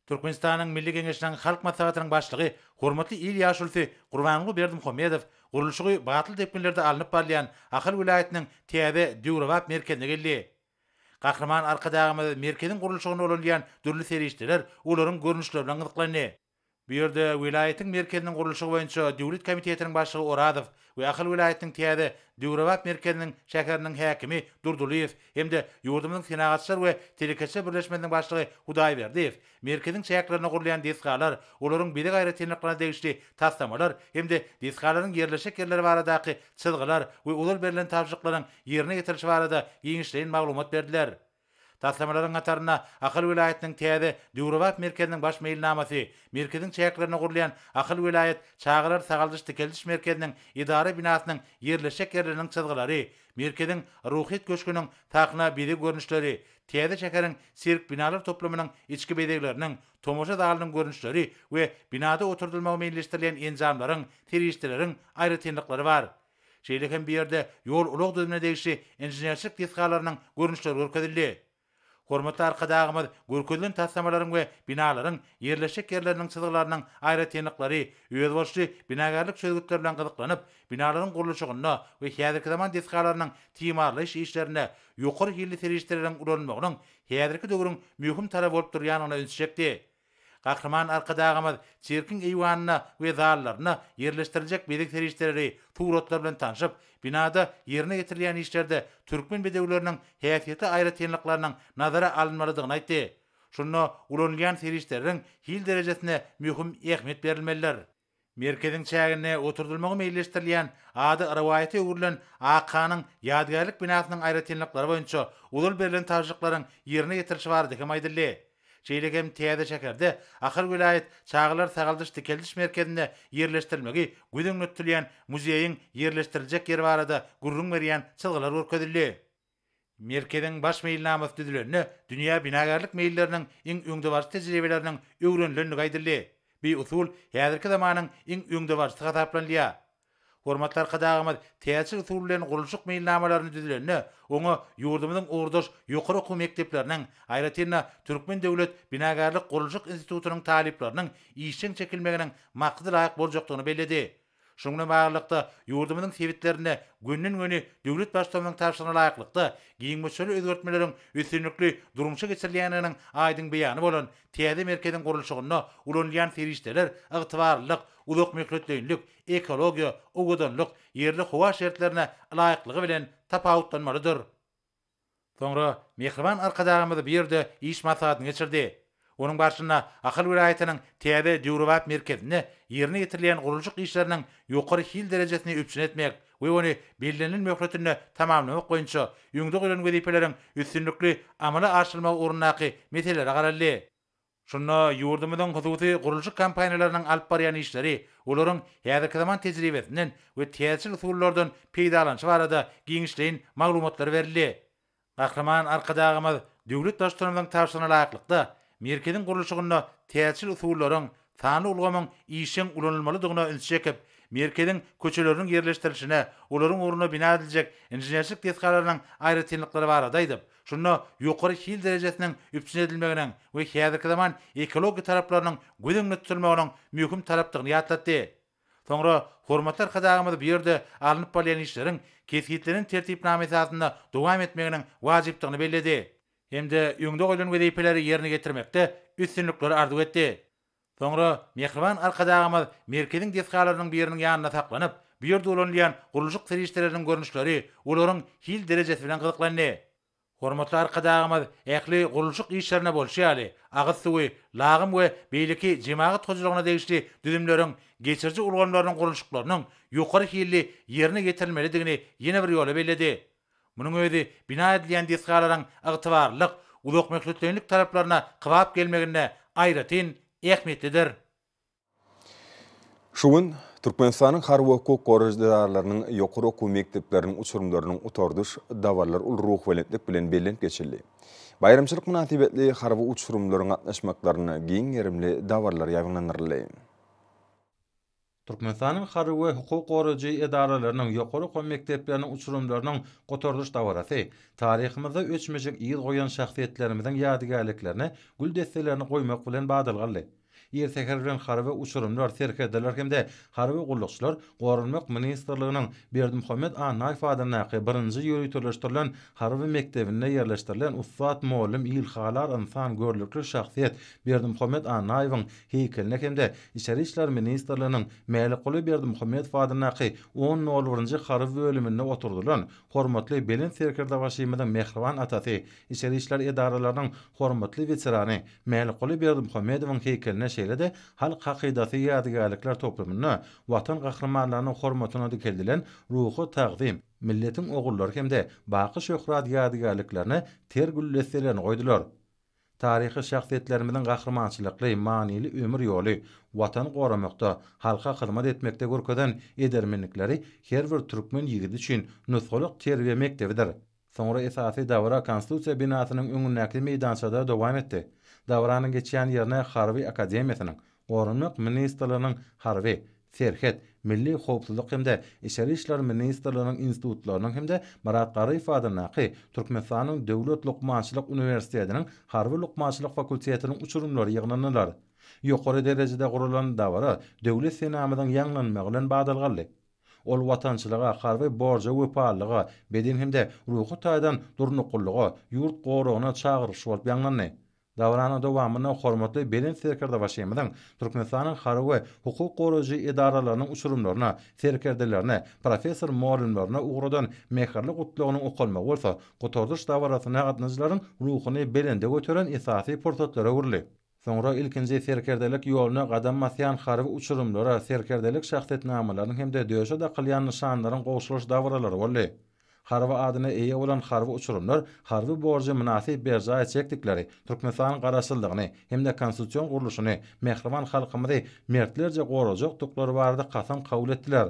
Türkmenistanyň Milli Geňeşiniň Halk Maslahatynyň Başlygy, hormatly il ýaşulusy Gurbanguly Berdimuhamedow gurluşygy batly depginlerde alnyp barylýan Ahal welaýatynyň täze döwrebap merkezine geldi. Gahryman Arkadagymyz merkeziň gurluşygynda ulanylýan dürli serişdeler, olaryň görnüşleri bilen gyzyklandy. Bu ýerde welaýatyň merkeziniň gurluşygy boýunça döwlet komitetiniň başlygy Orazow we Ahal welaýatynyň täze, döwrebap merkeziniň şäheriniň häkimi Durdylyýew hem-de ýurdumyzyň Senagatçylar we telekeçiler birleşmesiniň başlygy Hudaýberdiýew Merkeziň çäklerinde gurulýan desgalar, olaryň bezeg aýratynlyklaryna degişli taslamalar hem-de desgalaryň ýerleşjek ýerleri baradaky çyzgylar we ozal berlen tabşyryklaryň ýerine ýetirilişi barada giňişleýin maglumat berdiler. Taslamalaryň hatarynda Ahal welaýatynyň täze, döwrebap merkeziniň baş meýilnamasy, merkeziň çäklerinde gurulýan Ahal welaýat çagalar sagaldyş-dikeldiş merkeziniň edara binasynyň ýerleşjek ýerleriniň çyzgylary, merkeziň Ruhyýet köşgüniň sahna bezeg görnüşleri, Täze şäheriň sirk binalar toplumynyň içki bezegleriniň, tomaşa zalynyň görnüşleri we binada oturdylmagy meýilleşdirilýän enjamlaryň, serişdeleriň aýratynlyklary bar. Şeýle hem bu ýerde ýol-ulag düzümine degişli inženerçilik desgalarynyň görnüşleri görkezildi. Hormatly Arkadagymyz görkezilen taslamalaryň we binalaryň ýerleşjek ýerleriniň çyzgylarynyň aýratynlyklary, özboluşly binagärlik çözgütleri bilen gyzyklanyp, binalaryň gurluşygynda we häzirki zaman desgalarynyň timarlaýyş işlerinde ýokary hilli serişdeleriň ulanylmagynyň häzirki döwrüň möhüm talaby bolup durýandygyna ünsi çekdi. Gahryman Arkadagymyz sirkiň eýwanynda we zallarynda ýerleşdiriljek bezeg serişdeleri, suratlar bilen tanşyp, binada ýerine ýetirilýän işlerde türkmen bedewleriniň häsiýetli aýratynlyklarynyň nazara alynmalydygyny aýtdy. Şunda ulanylýan serişdeleriň hil derejesine möhüm ähmiýet berilmelidir. Merkeziň çäginde oturdylmagy meýilleşdirilýän ady rowaýata öwrülen Akhanyň ýadygärlik binasynyň aýratynlyklary boýunça ozal berlen tabşyryklaryň ýerine ýetirilişi barada hem aýdyldy. Şeýle hem täze şäherde Ahal welaýat çagalar sagaldyş-dikeldiş merkezinde ýerleşdirilmegi göz öňünde tutulýan muzeýiň ýerleşdiriljek ýeri barada gürrüň berýän çyzgylar görkezildi. Merkeziň baş meýilnamasy düzülende dünýä binagärlik meýilleriniň iň öňdebaryjy tejribeleriniň öwrenilendigi aýdyldy. Bu usul häzirki zamanyň iň öňdebaryjysy hasaplanylýar. Hormatly Arkadagymyz täjir usuly bilen gurluşyk meýilnamalaryny düzülende, oňa ýurdumyzyň ugurdaş ýokary okuw mekdepleriniň, aýratyn-da, Türkmen döwlet binagärlik-gurluşyk institutynyň talyplarynyň işjeň çekilmeginiň maksada laýyk boljakdygyny belledi. Şunuň bilen baglylykda, ýurdumyzyň sebitlerinde gönden-göni döwlet Baştutanymyzyň tabşyrygyna laýyklykda, giň möçberli özgertmeleriň üstünlikli durmuşa geçirilýändiginiň aýdyň beýany bolan täze merkeziň gurluşygynda ulanylýan serişdeler ygtybarlylyk, uzakmöhletleýinlik, ekologiýa, owadanlyk, ýerli howa şertlerine ylaýyklygy bilen tapawutlanmalydyr. Soňra mähriban Arkadagymyz bu ýerde iş maslahatyny geçirdi. Onuň barşynda Ahal welaýatynyň täze döwrebap merkezinde ýerine ýetirilýän gurluşyk işleriniň ýokary hil derejesini üpjün etmek we ony bellenilen möhletinde tamamlamak boýunça öňde goýlan wezipeleriň üstünlikli amala aşyrylmagy ugrundaky meselelere garaldy. Şunda ýurdumyzyň hususy gurluşyk kompaniýalarynyň alyp barýan işleri, olaryň häzirki zaman tejribesinden we täzeçil usullardan peýdalanyşy barada giňişleýin maglumatlar berildi. Gahryman Arkadagymyz döwlet Baştutanymyzyň tabşyrygyna laýyklykda, merkeziň gurluşygynda täzeçil usullaryň, sanly ulgamyň işjeň ulanylmalydygyna ünsi çekip, merkeziň köçeleriniň ýerleşdirilişine, olaryň ugrunda bina ediljek inženerçilik desgalarynyň aýratynlyklary barada aýdyp, şunda ýokary hil derejesiniň üpjün edilmeginiň we häzirki zaman ekologiýa talaplarynyň göz öňünde tutulmagynyň möhüm talapdygyny ýatlatdy. Soňra hormatly Arkadagymyz bu ýerde alnyp barylýan işleriň kesgitlenen tertipnama esasynda dowam etmeginiň wajypdygyny belledi hem-de öňde goýlan wezipeleri ýerine ýetirmekde üstünlikleri arzuw etdi. Soňra mähriban Arkadagymyz merkeziň desgalarynyň biriniň ýanynda saklanyp, bu ýerde ulanylýan gurluşyk serişdeleriniň görnüşleri, olaryň hil derejesi bilen gyzyklandy. Hormatly Arkadagymyz ähli gurluşyk işlerinde bolşy ýaly, agyz suwy, lagym we beýleki jemagat hojalygyna degişli düzümleriň geçiriji ulgamlarynyň gurluşyklarynyň ýokary hilli ýerine ýetirilmelidigini ýene bir ýola belledi. Munuň özi bina edilýän desgalaryň ygtybarlylyk, uzakmöhletleýinlik talaplaryna kybap gelmeginde aýratyn ähmiýetlidir. Şu gün Türkmenistanyň harby hukuk goraýjy edaralarynyň ýokary okuw mekdepleriniň uçurymlarynyň gutardyş dabaralary uly ruhubelentlik bilen bellenip geçildi. Baýramçylyk mynasybetli harby uçurymlaryň gatnaşmaklarynda giň gerimli dabaralar ýaýbaňlandyryldy. Türkmenistanyň harby we hukuk goraýjy edaralarynyň ýokary okuw mekdepleriniň uçurymlarynyň gutardyş dabarasy taryhymyzda öçmejek yz goýan şahsyýetlerimiziň ýadygärliklerine gül desselerini goýmak bilen badalga aldy. Ir säher bilen harby uçurymlar, serkerdeler hem-de harby gullukçylar Goranmak ministrliginiň Berdimuhamet Annaýew adyndaky birinji ýöriteleşdirilen harby mekdebinde ýerleşdirilen ussat mugallym ilhalar ynsan görnükli şahsyýet Berdimuhamet Annaýewiň heýkeline hem-de Içeri işler ministrliginiň Mälikguly Berdimuhamedow adyndaky on nol birinji harby bölüminde oturdylan hormatly Belent Serkerdebaşymyzyň mähriban atasy, içeri işler edaralarynyň hormatly weterany Mälikguly Berdimuhamedowyň heýkeline şeýle-de Halk hakydasy ýadygärlikler toplumynda Watan gahrymanlarynyň hormatyna dikeldilen Ruhy tagzym, Milletiň ogullary hem-de Baky şöhrat ýadygärliklerine ter gül desselerini goýdular. Taryhy şahsyýetlerimiziň gahrymançylykly, manyly ömür ýoly, Watany goramakda, halka hyzmat etmekde görkezen edermenlikleri her bir türkmen ýigidi üçin nusgalyk terbiýe mekdebidir. Soňra esasy dabara Konstitusiýa binasynyň öňündäki meýdançada dowam etdi. Dabaranyň geçýän ýerine Harby akademiýasynyň, Goranmak ministrliginiň Harby, Serhet, Milli howpsuzlyk hem-de Içeri işler ministrliginiň institutlarynyň hem-de Myrat Garyýew adyndaky Türkmenistanyň Döwlet lukmançylyk uniwersitetiniň Harby lukmançylyk fakultetiniň uçurymlary ýygnandylar. Ýokary derejede guralan dabara Döwlet senamyzyň ýaňlanmagy bilen badalga aldy. Ol watançylyga, harby borja wepalylyga, beden hem-de ruhy taýdan durnuklylyga, ýurt goragyna çagyryş bolup ýaňlandy. Dabaranyň dowamynda hormatly Belent Serkerdebaşymyzyň Türkmenistanyň harby we hukuk goraýjy edaralarynyň uçurymlaryna, serkerdelerine, professor-mugallymlaryna ugradan mähirli gutlagynyň okalmagy bolsa gutardyş dabarasyna gatnaşyjylaryň ruhuny belende göteren esasy pursatlara öwrüldi. Soňra ilkinji serkerdelik ýoluna gadam basýan harby uçurymlara serkerdelik şahsyýetnamalarynyň hem-de döşe dakylýan nyşanlaryň gowşurylyş dabaralary boldy. Harby adyna eýe bolan harby uçurymlar harby borjy mynasyp berjaý etjekdikleri, Türkmenistanyň Garaşsyzlygyny hem-de konstitusion gurluşyny, mähriban halkymyzy mertlerçe gorajakdyklary barada kasam kabul etdiler.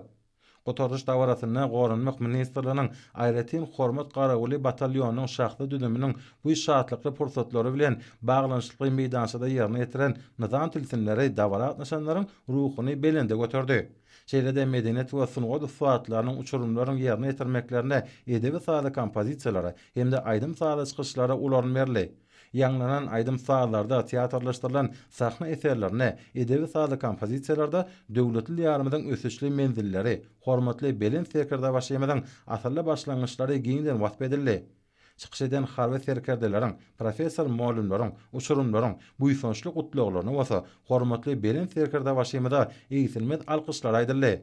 Gutardyş dabarasynda Goranmak ministrliginiň Aýratyn hormat garawuly batalýonynyň şahsy düzüminiň bu şatlykly pursatlary bilen baglanyşykly meýdançada ýerine ýetiren nyzam tilsimleri dabara gatnaşanlaryň ruhuny belende göterdi. Şeýle-de medeniýet we sungat ussatlarynyň uçurymlaryň ýerine ýetirmeklerinde edebi-sazly kompozisiýalara hem-de aýdym-sazly çykyşlara uly orun berildi. Ýaňlanan aýdym-sazlarda, teatrlaşdyrylan sahna eserlerinde, edebi-sazly kompozisiýalarda döwletli Diýarymyzyň ösüşli menzilleri, hormatly Belent Serkerdebaşymyzyň asylly başlangyçlary giňden wasp edildi. Çykyş eden harby serkerdeleriň, professor-mugallymlaryň, uçurymlaryň buýsançly gutlaglaryna bolsa hormatly Belent Serkerdebaşymyza egsilmez alkyşlar aýdyldy.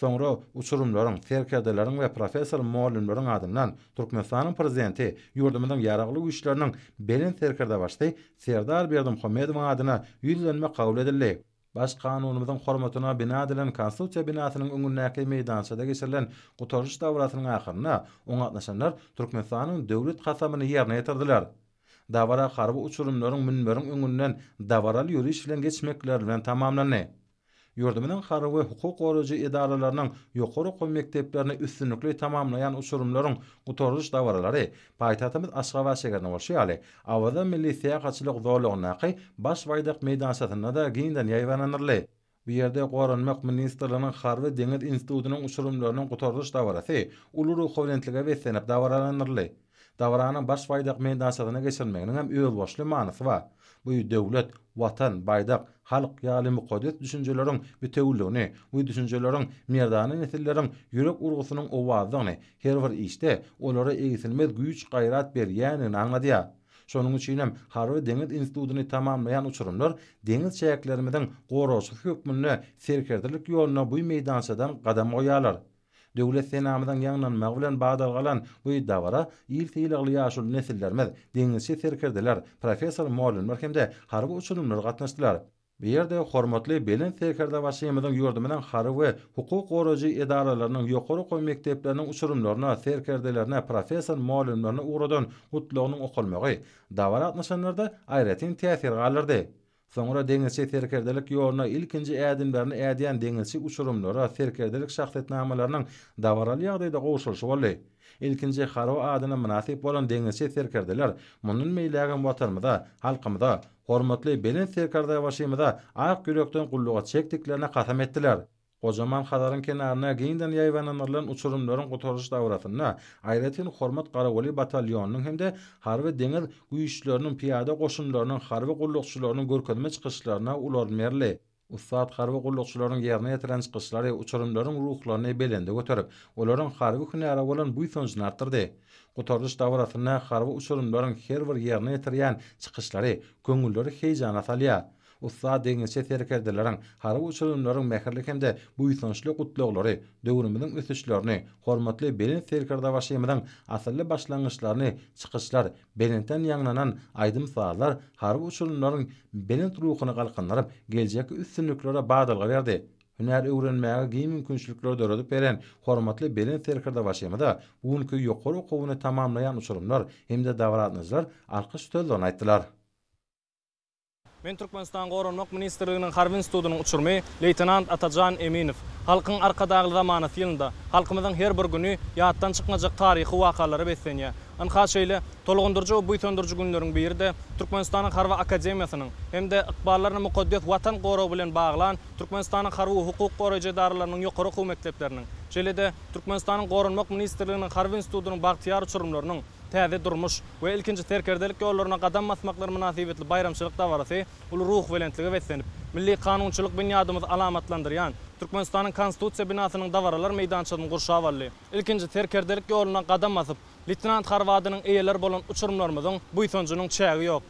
Soňra uçurymlaryň, serkerdeleriň we professor-mugallymlaryň adyndan Türkmenistanyň Prezidenti, ýurdumyzyň Ýaragly Güýçleriniň Belent Serkerdebaşysy Serdar Berdimuhamedowyň adyna ýüzlenme kabul edildi. Baş Kanunymyzyň hormatyna bina edilen Konstitusiýa binasynyň öňündäki meýdançada geçirilen gutaryş dabarasynyň ahyrynda oňa gatnaşanlar Türkmenistanyň Döwlet kasamyny ýerine ýetirdiler. Dabara harby uçurymlaryň münberiň öňünden dabaraly ýöriş bilen geçmekleri bilen tamamlandy. Ýurdumyzyň harby we hukuk goraýjy edaralarynyň ýokary okuw mekdeplerini üstünlikli tamamlaýan uçurymlaryň gutarylyş dabaralary paýtagtymyz Aşgabat şäherinde bolşy ýaly, Awaza milli syýahatçylyk zolagyndaky Baş baýdak meýdançasynda-da giňden ýaýbaňlandyryldy. Bu ýerde Goranmak ministrliginiň Harby-deňiz institutynyň uçurymlarynyň gutarylyş dabarasy uly ruhubelentlige beslenip dabaralandyryldy. Dabaranyň Baş baýdak meýdançasynda geçirilmeginiň hem özboluşly manysy bar. Bu döwlet, Watan, baýdak, halk ýaly mukaddes düşünjeleriň bitewüligini, bu düşünjeleriň merdana nesilleriň ýürek urgusynyň owazydygyny, her bir işde olara egsilmez güýç-gaýrat berýändigini aňladýar. Şonuň üçin hem Harby-deňiz institutyny tamamlaýan uçurymlar deňiz çäklerimiziň goragçysy hökmünde serkerdelik ýoluna bu meýdançadan gadam goýýarlar. Döwlet senamyzyň ýaňlanmagy bilen badalga alan bu dabara il sylagly ýaşuly nesillerimiz, deňizçi serkerdeler, professor-mugallymlar hem-de harby uçurymlar gatnaşdylar. Bu ýerde hormatly Belent Serkerdebaşymyzyň ýurdumyzyň harby we hukuk goraýjy edaralarynyň ýokary okuw mekdepleriniň uçurymlaryna, serkerdelerine, professor-mugallymlaryna ugradan Gutlagynyň okalmagy dabara gatnaşanlarda aýratyn täsir galdyrdy. Soňra deňizçi serkerdelik ýoluna ilkinji ädimlerini ädýän deňizçi uçurymlara serkerdelik şahsyýetnamalarynyň dabaraly ýagdaýda gowşurylyşy boldy. Ilkinji harby adyna mynasyp bolan deňizçi serkerdeler mundan beýlägem Watanymyza, halkymyza, hormatly Belent Serkerdebaşymyza ak ýürekden gulluga çekdiklerine kasam etdiler. Gojaman Hazaryň kenarynda giňden ýaýbaňlandyrylan uçurymlaryň gutaryş dabarasynda aýratyn hormat garawuly batalýonynyň hem-de Harby-deňiz Güýçleriniň pyýada goşunlarynyň harby gullukçylarynyň görkezme çykyşlaryna uly orun berildi. Ussat harby gullukçylaryň ýerine ýetiren çykyşlary uçurymlaryň ruhlaryny belende göterip, olaryň harby hünäre bolan buýsanjyny artdyrdy. Gutarylyş dabarasynda harby uçurymlaryň her bir ýerine ýetirýän çykyşlary köňülleri heýjana salýar. Ussat deňizçi serkerdeleriň, harby uçurymlaryň mähirli hem-de buýsançly gutlaglary döwrümiziň ösüşlerini, hormatly Belent Serkerdebaşymyzyň asylly başlangyçlaryny çykyşlar, belentden ýaňlanan aýdym-sazlar harby uçurymlaryň belent ruhuny galkyndyryp, geljekki üstünliklere badalga berdi. Hünär öwrenmäge giň mümkinçilikleri döredip beren hormatly Belent Serkerdebaşymyza bu günki ýokary okuwyny tamamlaýan uçurymlar hem-de dabara gatnaşyjylar alkyş sözlerini aýtdylar. Men Türkmenistanyň Goranmak ministrliginiň Harby institutynyň uçurymy, leýtenant Atajan Eminow. Halkyň Arkadagly zamanasy ýylynda halkymyzyň her bir güni ýatdan çykmajak taryhy wakalara beslenýär. Ynha şeýle tolgundyryjy we buýsandyryjy günleriň biri-de Türkmenistanyň Harby akademiýasynyň hem-de ykballaryny mukaddes Watan goragy bilen baglan Türkmenistanyň harby we hukuk goraýjy edaralarynyň ýokary okuw mekdepleriniň, şeýle-de Türkmenistanyň Goranmak ministrliginiň Harby institutynyň bagtyýar uçurymlarynyň täze durmuş we ilkinji serkerdelik ýollaryna gadam basmaklary mynasybetli baýramçylyk dabarasy uly ruhubelentlige beslenip, milli kanunçylyk binýadymyzy alamatlandyrýan Türkmenistanyň Konstitusiýa binasynyň dabaralar meýdançasyny gurşap aldy. Ilkinji serkerdelik ýoluna gadam basyp, leýtenant harby adynyň eýeleri bolan uçurymlarymyzyň buýsanjynyň çägi ýok.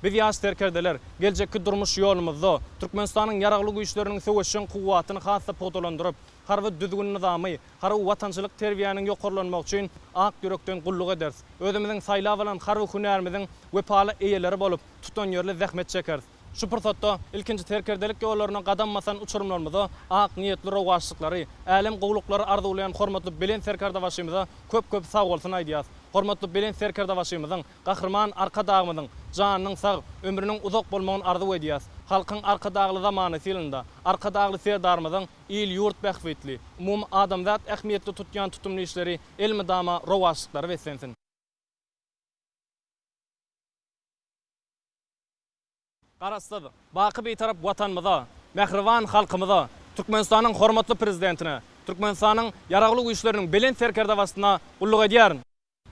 Biz ýaş serkerdeler, geljekki durmuş ýolumyzda Türkmenistanyň Ýaragly Güýçleriniň söweşjeň kuwwatyny has-da pugtalandyryp, harby düzgün-nyzamy, Harby watançylyk terbiýäniň ýokarlanmagy üçin ak ýürekden gulluk ederis. Özümiziň saýlap alan harby hünärimiziň wepaly eýeleri bolup, tutanýerli zähmet çekeris. Şu pursatda ilkinji serkerdelik ýollaryna gadam basan uçurymlarymyza ak niýetli rowaçlyklary, älem gowulyklary arzuwlaýan hormatly Belent Serkerdebaşymyza köp-köp sagbolsun aýdýas. Hormatly Belent Serkerdebaşymyzyň, Gahryman Arkadagymyzyň janynyň sag, ömrüniň uzak bolmagyny arzuw edýäs. Halkyň Arkadagly zamanasy ýylynda Arkadagly Serdarymyzyň Il-ýurt bähbitli, umumy adamzat ähmiýetli tutýan tutumly işleri elmydama rowaçlyklara beslensin! Garaşsyz, baky Bitarap Watanymyza, mähriban halkymyza, Türkmenistanyň hormatly Prezidentine, Türkmenistanyň Ýaragly Güýçleriniň Belent Serkerdebaşysyna gulluk edýärin.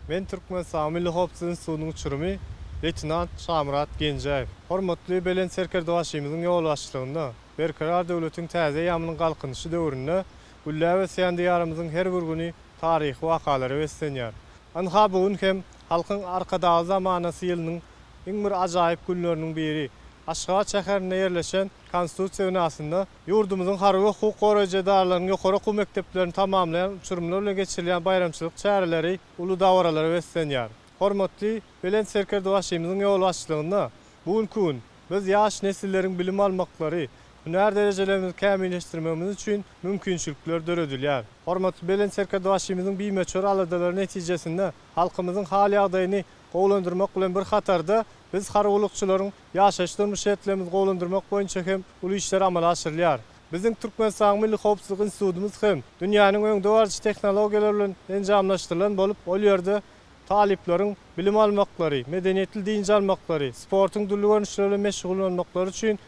Men Türkmenistanyň Milli howpsuzlyk institutynyň uçurymy, leýtenant Şamyrat Genjäýew. Hormatly Belent Serkerdebaşymyzyň ýolbaşçylygynda Berkarar döwletiň täze eýýamynyň Galkynyşy döwründe gülläp ösýän Diýarymyzyň her bir güni taryhy wakalara beslenýär. Ynha, bu gün hem Halkyň Arkadagly zamanasy ýylynyň iň bir ajaýyp günleriniň biri. Aşgabat şäherinde ýerleşen Konstitusiýa binasynda Ýurdumyzyň harby we hukuk goraýjy edaralarynyň ýokary okuw mekdeplerini tamamlaýan uçurymlar bilen geçirilýän baýramçylyk çäreleri uly dabaralara beslenýär. Hormatly Belent Serkerdebaşymyzyň ýolbaşçylygynda bu günki gün biz ýaş nesilleriň bilim almaklary, hünär derejelerimizi kämilleşdirmegimiz üçin mümkinçilikler döredilýär. Hormatly Belent Serkerdebaşymyzyň bimöçber aladalary netijesinde halkymyzyň hal-ýagdaýyny. gowulandyrmak bilen bir hatarda, biz harby gullukçylaryň ýaşaýyş-durmuş şertlerimizi gowulandyrmak boýunça hem uly işler amala aşyrylýar. Biziň Türkmenistanyň Milli howpsuzlyk institutymyz hem dünýäniň öňdebaryjy tehnologiýalary bilen enjamlaşdyrylan bolup, ol ýerde talyplaryň bilim almaklary, medeniýetli dynç almaklary, sportuň dürli görnüşleri bilen meşgullanmaklary üçin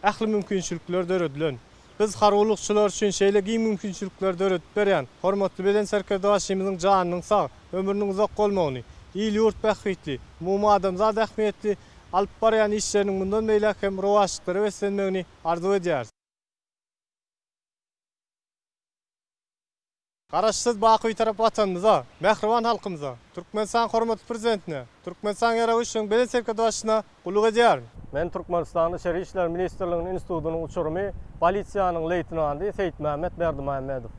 ähli mümkinçilikler döredilen. Biz harby gullukçylar üçin şeýle giň mümkinçilikleri döredip berýän hormatly Belent Serkerdebaşymyzyň janynyň sag, ömrüniň uzak bolmagyny, il-ýurt bähbitli, umumadamzat ähmiýetli alyp barýan işleriniň mundan beýläk hem rowaçlyklara beslenmegini arzuw edýäris. Garaşsyz, baky Bitarap Watanymyza, mähriban halkymyza, Türkmenistanyň hormatly Prezidentine, Türkmenistanyň Ýaragly Güýçleriniň Belent Serkerdebaşysyna gulluk edýärin. Men Türkmenistanyň Içeri işler ministrliginiň institutynyň uçurymy, polisiýanyň leýtenanty Seýitmämmet Berdimämmedow.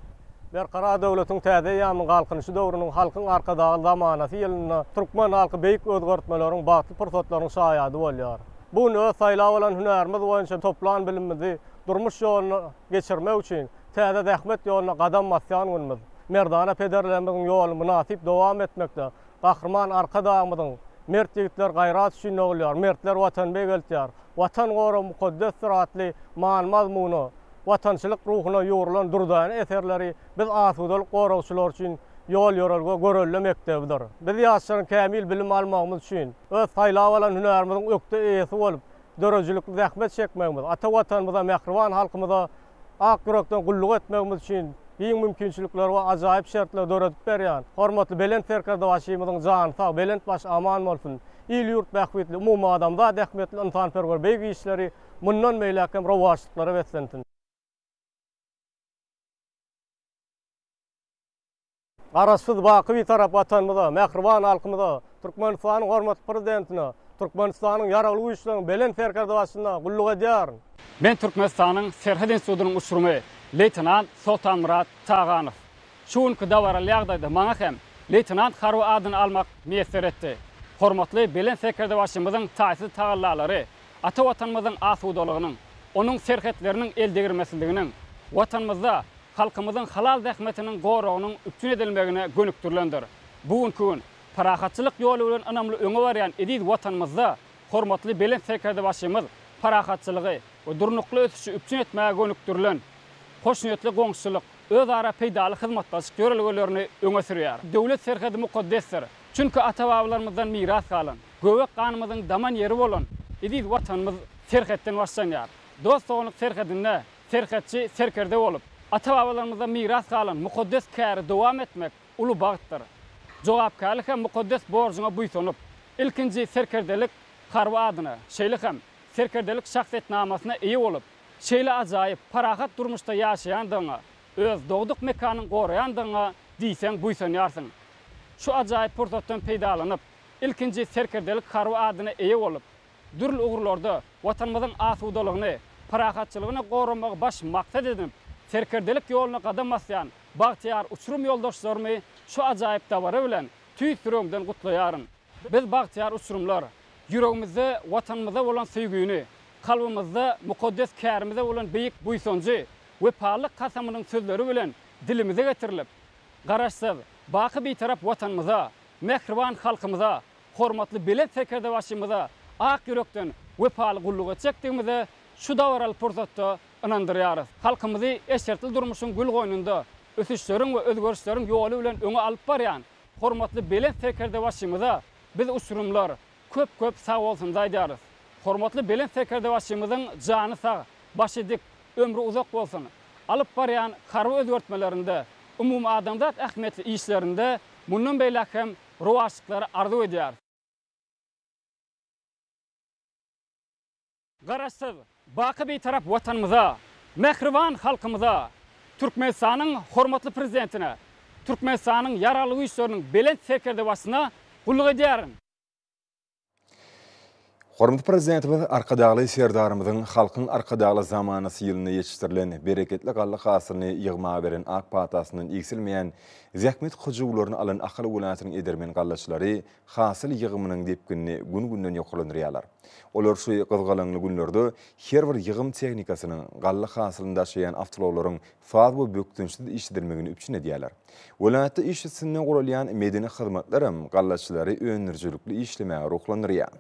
Berkarar döwletiň täze eýýamynyň Galkynyşy döwrüniň Halkyň Arkadagly zamanasy ýylynda türkmen halky beýik özgertmeleriň, bagtly pursatlaryň şaýady bolýar. Bu gün öz saýlap alan hünärimiz boýunça toplan bilimimizi durmuş ýoluna geçirmek üçin täze zähmet ýoluna gadam basýan günümiz. Merdana pederlerimiziň ýoluny mynasyp dowam etmekde Gahryman Arkadagymyzyň, Mert ýigitler gaýrat üçin dogulýar, mertler Watany beýgeltýär, Watan goragy mukaddesdir atly many-mazmuna, watançylyk ruhuna ýugrulan dürdäne eserleri biz asudalyk goragçylary üçin ýol-ýörelge, görelde mekdebidir. Biz ýaşlaryň kämil bilim almagymyz üçin, öz saýlap alan hünärimiziň ökde eýesi bolup, döredijilikli zähmet çekmegimiz, ata Watanymyza, mähriban halkymyza ak ýürekden gulluk etmegimiz üçin giň mümkinçilikleri we ajaýyp şertleri döredip berýän hormatly Belent Serkerdebaşymyzyň jany sag, belent başy aman bolsun! Il-ýurt bähbitli, umumadamzat ähmiýetli ynsanperwer beýik işleri mundan beýläk hem rowaçlyklara beslensin! Garaşsyz, baky Bitarap Watanymyza, mähriban halkymyza, Türkmenistanyň hormatly Prezidentine, Türkmenistanyň Ýaragly Güýçleriniň Belent Serkerdebaşyna gulluk edýärin. Men Türkmenistanyň Serhet institutynyň uçurymy, leýtenant Soltanmyrat Taganow. Şu günki dabaraly ýagdaýda maňa hem leýtenant harby adyny almak miýesser etdi. Hormatly Belent Serkerdebaşymyzyň taýsyz tagallalary, ata Watanymyzyň asudalygynyň, onuň serhetleriniň eldegirmesizliginiň, Watanymyzda halkymyzyň halal zähmetiniň goragynyň üpjün edilmegine gönükdirilendir. Bu günki gün parahatçylyk ýoly bilen ynamly öňe barýan eziz Watanymyzda hormatly Belent Serkerdebaşymyz parahatçylygy we durnukly ösüşi üpjün etmäge gönükdirilen hoşniýetli goňşuçylyk, özara peýdaly hyzmatdaşlyk ýörelgelerini öňe sürýär. Döwlet serhedi mukaddesdir. Çünki ata-babalarymyzdan miras galan, göbek ganymyzyň daman ýeri bolan eziz Watanymyz serhetden başlanýar. Dost-doganlyk serhedinde serhetçi serkerde bolup, ata-babalarymyzdan miras galan mukaddes käri dowam etmek uly bagtdyr. Jogapkärli hem mukaddes borjuňa buýsanyp, ilkinji serkerdelik harby adyna, şeýle hem serkerdelik şahsyýetnamasyna eýe bolup, şeýle ajaýyp, parahat durmuşda ýaşaýandygyňa, öz dogduk mekanyňy goraýandygyňa diýseň buýsanýarsyň. Şu ajaýyp pursatdan peýdalanyp, ilkinji serkerdelik harby adyna eýe bolup, dürli ugurlarda Watanymyzyň asudalygyny, parahatçylygyny goramagy baş maksat edinip, serkerdelik ýoluna gadam basýan bagtyýar uçurym ýoldaşlarymy şu ajaýyp dabara bilen tüýs ýüregimden gutlaýaryn. Biz bagtyýar uçurymlar, ýüregimizde Watanymyza bolan söýgini, kalbymyzda mukaddes kärimize bolan beýik buýsanjy, wepalylyk kasamynyň sözleri bilen dilimize getirilip, Garaşsyz, baky Bitarap Watanymyza, mähriban halkymyza, hormatly Belent Serkerdebaşymyza ak ýürekden wepaly gulluk etjekdigimize şu dabaraly pursatda ynandyrýarys. Halkymyzy eşretli durmuşyň gül goýnunda, ösüşleriň we özgerişleriň ýoly bilen öňe alyp barýan hormatly Belent Serkerdebaşymyza biz uçurymlar köp-köp sagbolsunymyzy aýdýarys. Hormatly Belent Serkerdebaşymyzyň jany sag, başy dik, ömri uzak bolsun! Alyp barýan harby özgertmelerinde, umumadamzat ähmiýetli işlerinde mundan beýläk hem rowaçlyklary arzuw edýäris. Garaşsyz, baky Bitarap Watanymyza, mähriban halkymyza, Türkmenistanyň hormatly Prezidentine, Türkmenistanyň Ýaragly Güýçleriniň Belent Serkerdebaşyna gulluk edýärin. Hormatly Prezidentimiz Arkadagly Serdarymyzyň Halkyň Arkadagly zamanasy ýylynda ýetişdirilen bereketli galla hasylyny ýygmaga beren ak patasyndan egsilmeýän zähmet hyjuwlaryny alan Ahal welaýatynyň edermen gallaçylary hasyl ýygymynyň depginini gün-günden ýokarlandyrýarlar. Olar şu gyzgalaňly günlerde her bir ýygym tehnikasynyň, galla hasylyny daşaýan awtoulaglaryň saz we bökdençsiz işledilmegini üpjün edýärler. Welaýatda iş üstünde guralýan medeni hyzmatlaram gallaçylary öndürijilikli işlemäge ruhlandyrýar.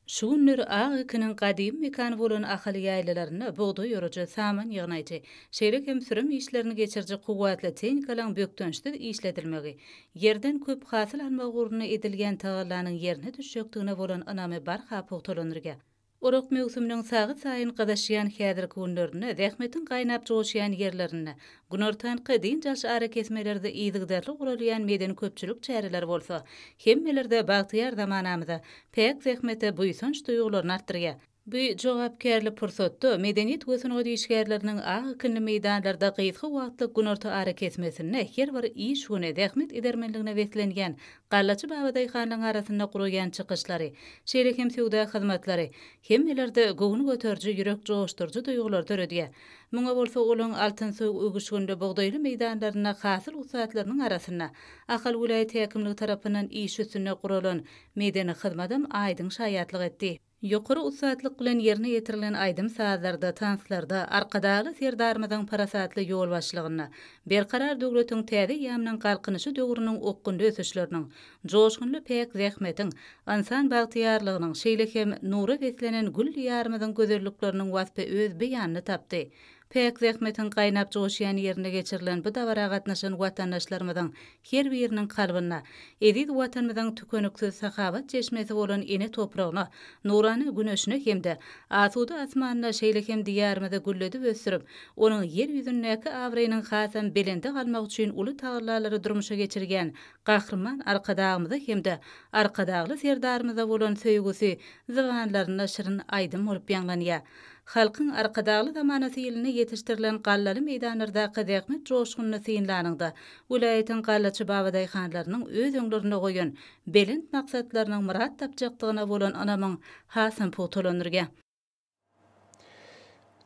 Şu günler ak ekiniň gadymy mekany bolan Ahal ýaýlalarynda bugdaý orujy, saman ýygnaýjy, şeýle hem sürüm işlerini geçiriji kuwwatly tehnikalaryň bökdençsiz işledilmegi, ýerden köp hasyl almak ugrunda edilýän tagallanyň ýerine düşjekdigine bolan ynamy barha pugtalandyrýar. Orak möwsüminiň sagat saýyn gyzyşýan häzirki günlerinde zähmetiň gaýnap joşýan ýerlerinde, günortanky dynç alyş arakesmelerde yzygiderli guralýan medeni-köpçülik çäreleri bolsa, hemmelerde bagtyýar zamanamyza, päk zähmete buýsanç duýgularyny artdyrýar. Bu jogapkärli pursatda medeniýet we sungat işgärleriniň ak ekinli meýdanlarda gysga wagtlyk günorta arakesmesinde her bir iş güni zähmet edermenligine beslenýän gallaçy babadaýhanlaryň arasynda guraýan çykyşlary, şeýle hem söwda hyzmatlary hemmelerde göwün göteriji, ýürek joşduryjy duýgulary döredýär. Muňa bolsa olaň altynsow öwüşginli bugdaýly meýdanlarynda hasyl ussatlarynyň arasynda Ahal welaýat häkimligi tarapyndan iş üstünde guralan medeni hyzmadam aýdyň şaýatlyk etdi. Ýokary ussatlyk bilen ýerine ýetirilen aýdym-sazlarda, tanslarda Arkadagly Serdarymyzyň parasatly ýolbaşçylygynda Berkarar döwletiň täze eýýamynyň Galkynyşy döwrüniň okgunly ösüşleriniň, joşgunly päk zähmetiň, ynsan bagtyýarlygynyň, şeýle hem nura beslenen gül Diýarymyzyň gözellikleriniň waspy öz beýanyny tapdy. Päk zähmetiň gaýnap joşýan ýerinde geçirilen bu dabara gatnaşan watandaşlarymyzyň her biriniň kalbynda eziz Watanymyzyň tükeniksiz sahawat çeşmesi bolan ene topragyna, nurana Güneşine hem-de asuda asmanyna şeýle hem Diýarymyzy gülledip ösdürip, onuň Ýer ýüzündäki abraýynyň hasam belende galmagy üçin uly tagallalary durmuşa geçirýän Gahryman Arkadagymyza hem-de Arkadagly Serdarymyza bolan söýgüsi zybanlarynda şirin aýdym bolup ýaňlanýar. Halkyň Arkadagly zamanasy ýylynda ýetişdirilen gallaly meýdanlardaky zähmet joşgunyny synlanyňda, welaýatyň gallaçy babadaýhanlarynyň öz öňlerinde goýan belent maksatlarynyň myrat tapjakdygyna bolan ynamyň hasam pugtalandyrýar.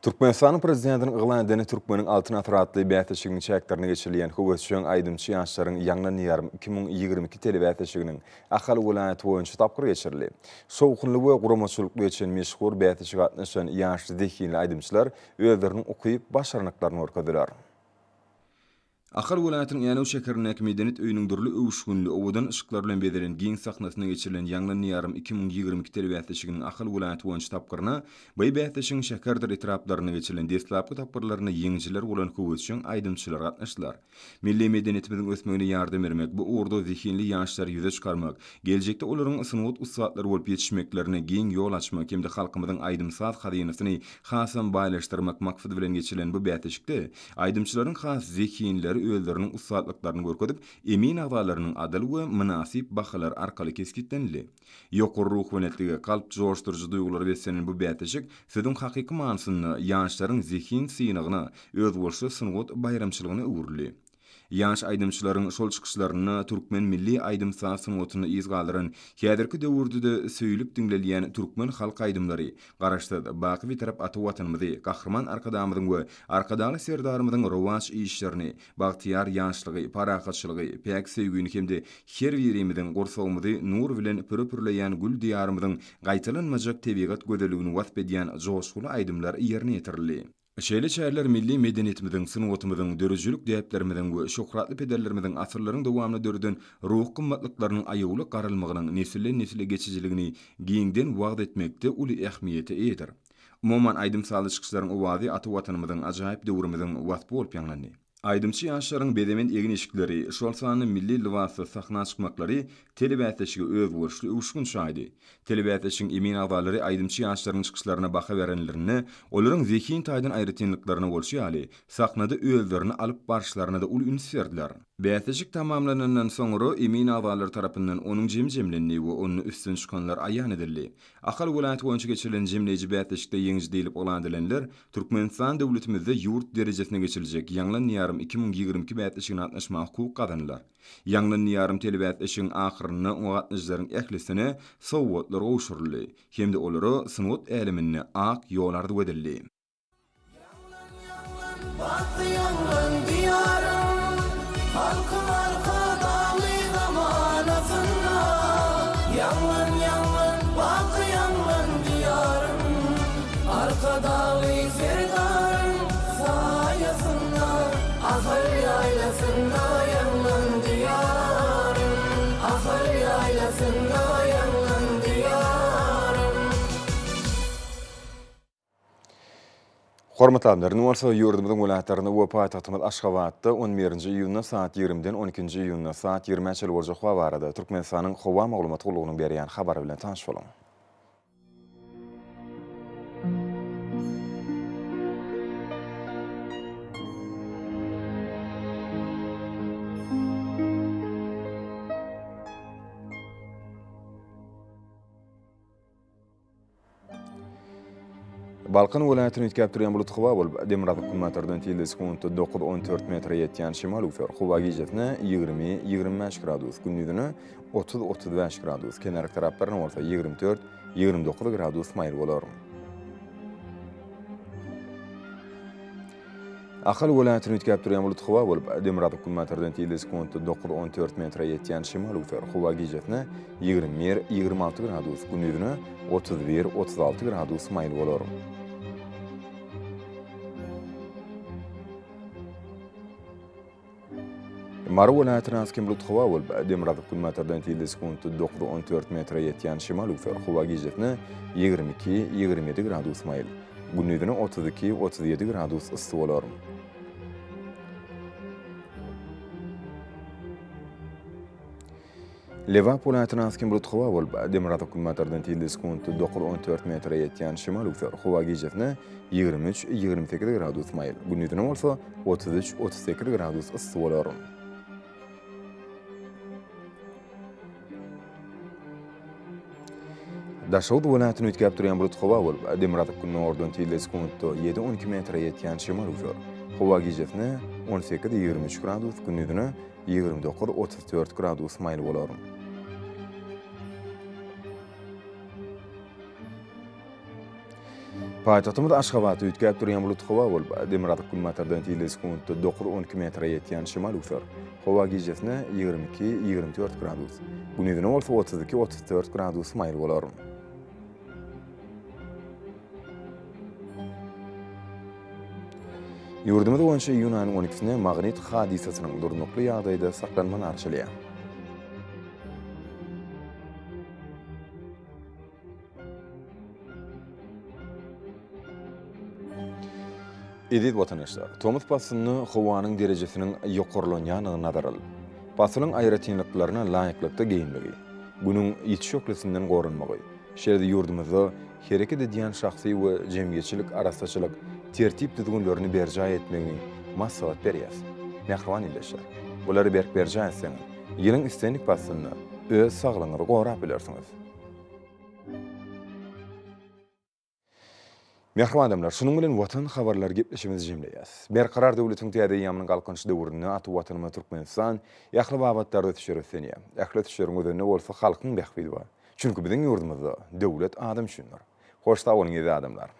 Türkmenistanyň Prezidentiniň yglan eden Türkmeniň Altyn asyry atly bäsleşiginiň çäklerinde geçirilýän höwesjeň aýdymçy ýaşlaryň Ýaňlan diýarym 2022 telebäsleşiginiň Ahal welaýaty boýunça tapgyry geçirildi. Şowhunly we guramaçylykly geçen meşhur bäsleşige gatnaşan ýaş zehinli aýdymçylar özleriniň ukyp-başarnyklaryny görkezdiler. Ahal welaýatynyň Änew şäherindäki Medeniýet öýüniň dürli öwüşginli, owadan yşyklar bilen bezelen giň sahnasynda geçirilen Ýaňlan diýarym 2022 telebäsleşiginiň Ahal welaýaty boýunça tapgyryna bu bäsleşigiň şäherdir etraplarynda geçirilen deslapky tapgyrlarynda ýeňijiler bolan höwesjeň aýdymçylar gatnaşdylar. Milli medeniýetimiziň ösmegine ýardam bermek, bu ugurda zehinli ýaşlary ýüze çykarmak, geljekde olaryň sungat ussatlary bolup ýetişmeklerine giň ýol açmak hem-de halkymyzyň aýdym-saz hazynasyny hasam baýlaşdyrmak maksady bilen geçirilen bu bäsleşikde aýdymçylaryň has zehinlileri özleriniň ussatlyklaryny görkezip, emin agzalarynyň adyl we mynasyp bahalary arkaly kesgitlenildi. Ýokary ruhubelentlige, kalp joşduryjy duýgulara beslenen bu bäsleşik sözüň hakyky manysynda ýaşlaryň zehin synagyna, özboluşly sungat baýramçylygyna öwrüldi. Ýaş aýdymçylaryň şol çykyşlarynda türkmen milli aýdym-saz sungatynda yz galdyran, häzirki döwürde-de söýlüp diňlelýän türkmen halk aýdymlary, Garaşsyz, baky Bitarap ata Watanymyzy, Gahryman Arkadagymyzyň we Arkadagly Serdarymyzyň rowaç işlerini, bagtyýar ýaşlygy, parahatçylygy, päk söýgini hem-de her birimiziň gursagymyzy nur bilen püre-pürleýän gül Diýarymyzyň gaýtalanmajak tebigat gözelligini wasp edýän joşguly aýdymlar ýerine ýetirildi. Şeýle çäreler milli medeniýetimiziň, sungatymyzyň, döredijilik däplerimiziň we şöhratly pederlerimiziň asyrlaryň dowamynda döreden ruhy gymmatlyklarynyň aýawly garalmagynyň nesilden-nesile geçijiligini giňden wagyz etmekde uly ähmiýete eýedir. Umuman, aýdym-sazly çykyşlaryň owazy ata Watanymyzyň, ajaýyp döwrümiziň waspy bolup ýaňlandy. Aýdymçy ýaşlaryň bezemen egin-eşikleri, şol sanda milli lybasda sahna çykmaklary telebäsleşige özboluşly öwüşgin çaýdy. Telebäsleşigiň emin agzalary aýdymçy ýaşlaryň çykyşlaryna baha berenlerinde, olaryň zehin taýdan aýratynlyklaryna bolşy ýaly, sahnada özlerini alyp baryşlaryna-da uly üns berdiler. Bäsleşik tamamlanandan soňra emin agzalary tarapyndan onuň jemi jemlendi we onda üstün çykanlar aýan edildi. Ahal welaýaty boýunça geçirilen jemleýji bäsleşikde ýeňiji diýlip yglan edilenler Türkmenistan döwletimizde ýurt derejesinde geçiriljek Ýaňlan diýarym! Diýarym 2022 bäsleşigine gatnaşmaga hukuk gazandylar. Ýaňlan Diýarym telebäsleşigiň ahyrynda oňa gatnaşyjylaryň ählisine sowgatlar gowşuryldy hem-de olara sungat äleminde ak ýol arzuw edildi. Ýaňlan, ýaňlan, bagtly ýaňlan Diýarym, Halkyň Arkadagly zamanasynda. Ýaňlan, ýaňlan, bagtly ýaňlan Diýarym, Arkadagly Serdaryň saýasynda. Ahal ýaýlasynda ýaňlan Diýarym, Ahal ýaýlasynda ýaňlan Diýarym. Hormatly adamlar, indi bolsa ýurdumyzyň welaýatlarynda we paýtagtymyz Aşgabatda on birinji iýunda saat ýigrimiden on ikinji iýunda saat ýigrimä çenli boljak howa barada Türkmenistanyň Howa maglumat gullugynyň berýän habary bilen tanyş boluň. Balkan welaýatyny üýtgäp durýan bulut howa bolup, demirgazyk-günbatardan tizligi sekuntda dokuz-on dört metre ýetýän şemal öwser. Howa gijesine 20, 25 gradus, gündizine 30, 35 gradus, kenarki taraplaryna bolsa 24, 29 gradus maýyl bolar. Ahal welaýatyny üýtgäp durýan bulut howa bolup, demirgazyk-günbatardan tizligi sekuntda dokuz-on dört metre ýetýän şemal öwser. Howa gijesine 21, 26 gradus, gündizine 31, 36 gradus maýyl bolar. Mary welaýatyna has kem bulut howa bolup, demirgazyk-günbatardan tizligi sekuntda dokuz-on dört metre ýetýän şemal öwser. Howa gijesine 22, 27 gradus maýyl, gündizine 32, 37 gradus yssy bolar. Lebap welaýatynda az-kem bulut howa bolup, demirgazyk-günbatardan tizligi sekuntda dokuz-on dört metre ýetýän şemal öwser. Howa gijesine 23, 28 gradus maýyl, gündizine bolsa 33, 38 gradus yssy bolar. Daşoguz welaýatynda üýtgäp durýan bulut howa bolup, demirgazyk-gündogardan tizligi sekuntda ýedi-on iki metre ýetýän şemal öwser. Howa gijesine 18, 23 gradus, gündizine 29, 34 gradus maýyl bolar. Paýtagtymyz Aşgabatda üýtgäp durýan bulut howa bolup, demirgazyk-günbatardan tizligi sekuntda dokuz-on iki metre ýetýän şemal öwser. Howa gijesine 22, 24 gradus, gündizine bolsa 32, 34 gradus maýyl bolar. Ýurdumyz boýunça iýun aýynyň on ikisinde magnit hadysasynyň durnukly ýagdaýda saklanmagy arçalýar. Eziz watandaşlar, tomus paslynda howanyň derejesiniň ýokarlanýandygyny nazara alyp, pasylyň aýratynlyklaryna laýyklykda geýinmegi, Günüň ýiti şöhlesinden goranmagy, şeýle-de ýurdumyzda hereket edýän şahsy we jemgyýetçilik arassaçylyk tertip-düzgünlerini berjaý etmegini maslahat berýäs. Mähriban ildeşler, bulary berk berjaý etseňiz, ýylyň islendik paslynda öz saglygyňyzy gorap bilersiňiz. Mähriban adamlar, şunuň bilen Watan habarlary gepleşigimizi jemleýäs. Berkarar döwletiň täze eýýamynyň Galkynyşy döwründe ata Watanymyz Türkmenistan ähli babatlarda ösüşlere öslenýär. Ähli ösüşleriň özeninde bolsa halkyň bähbidi bar. Çünki biziň ýurdumyzda döwlet adam üçindir. Hoş sag boluň eziz adamlar!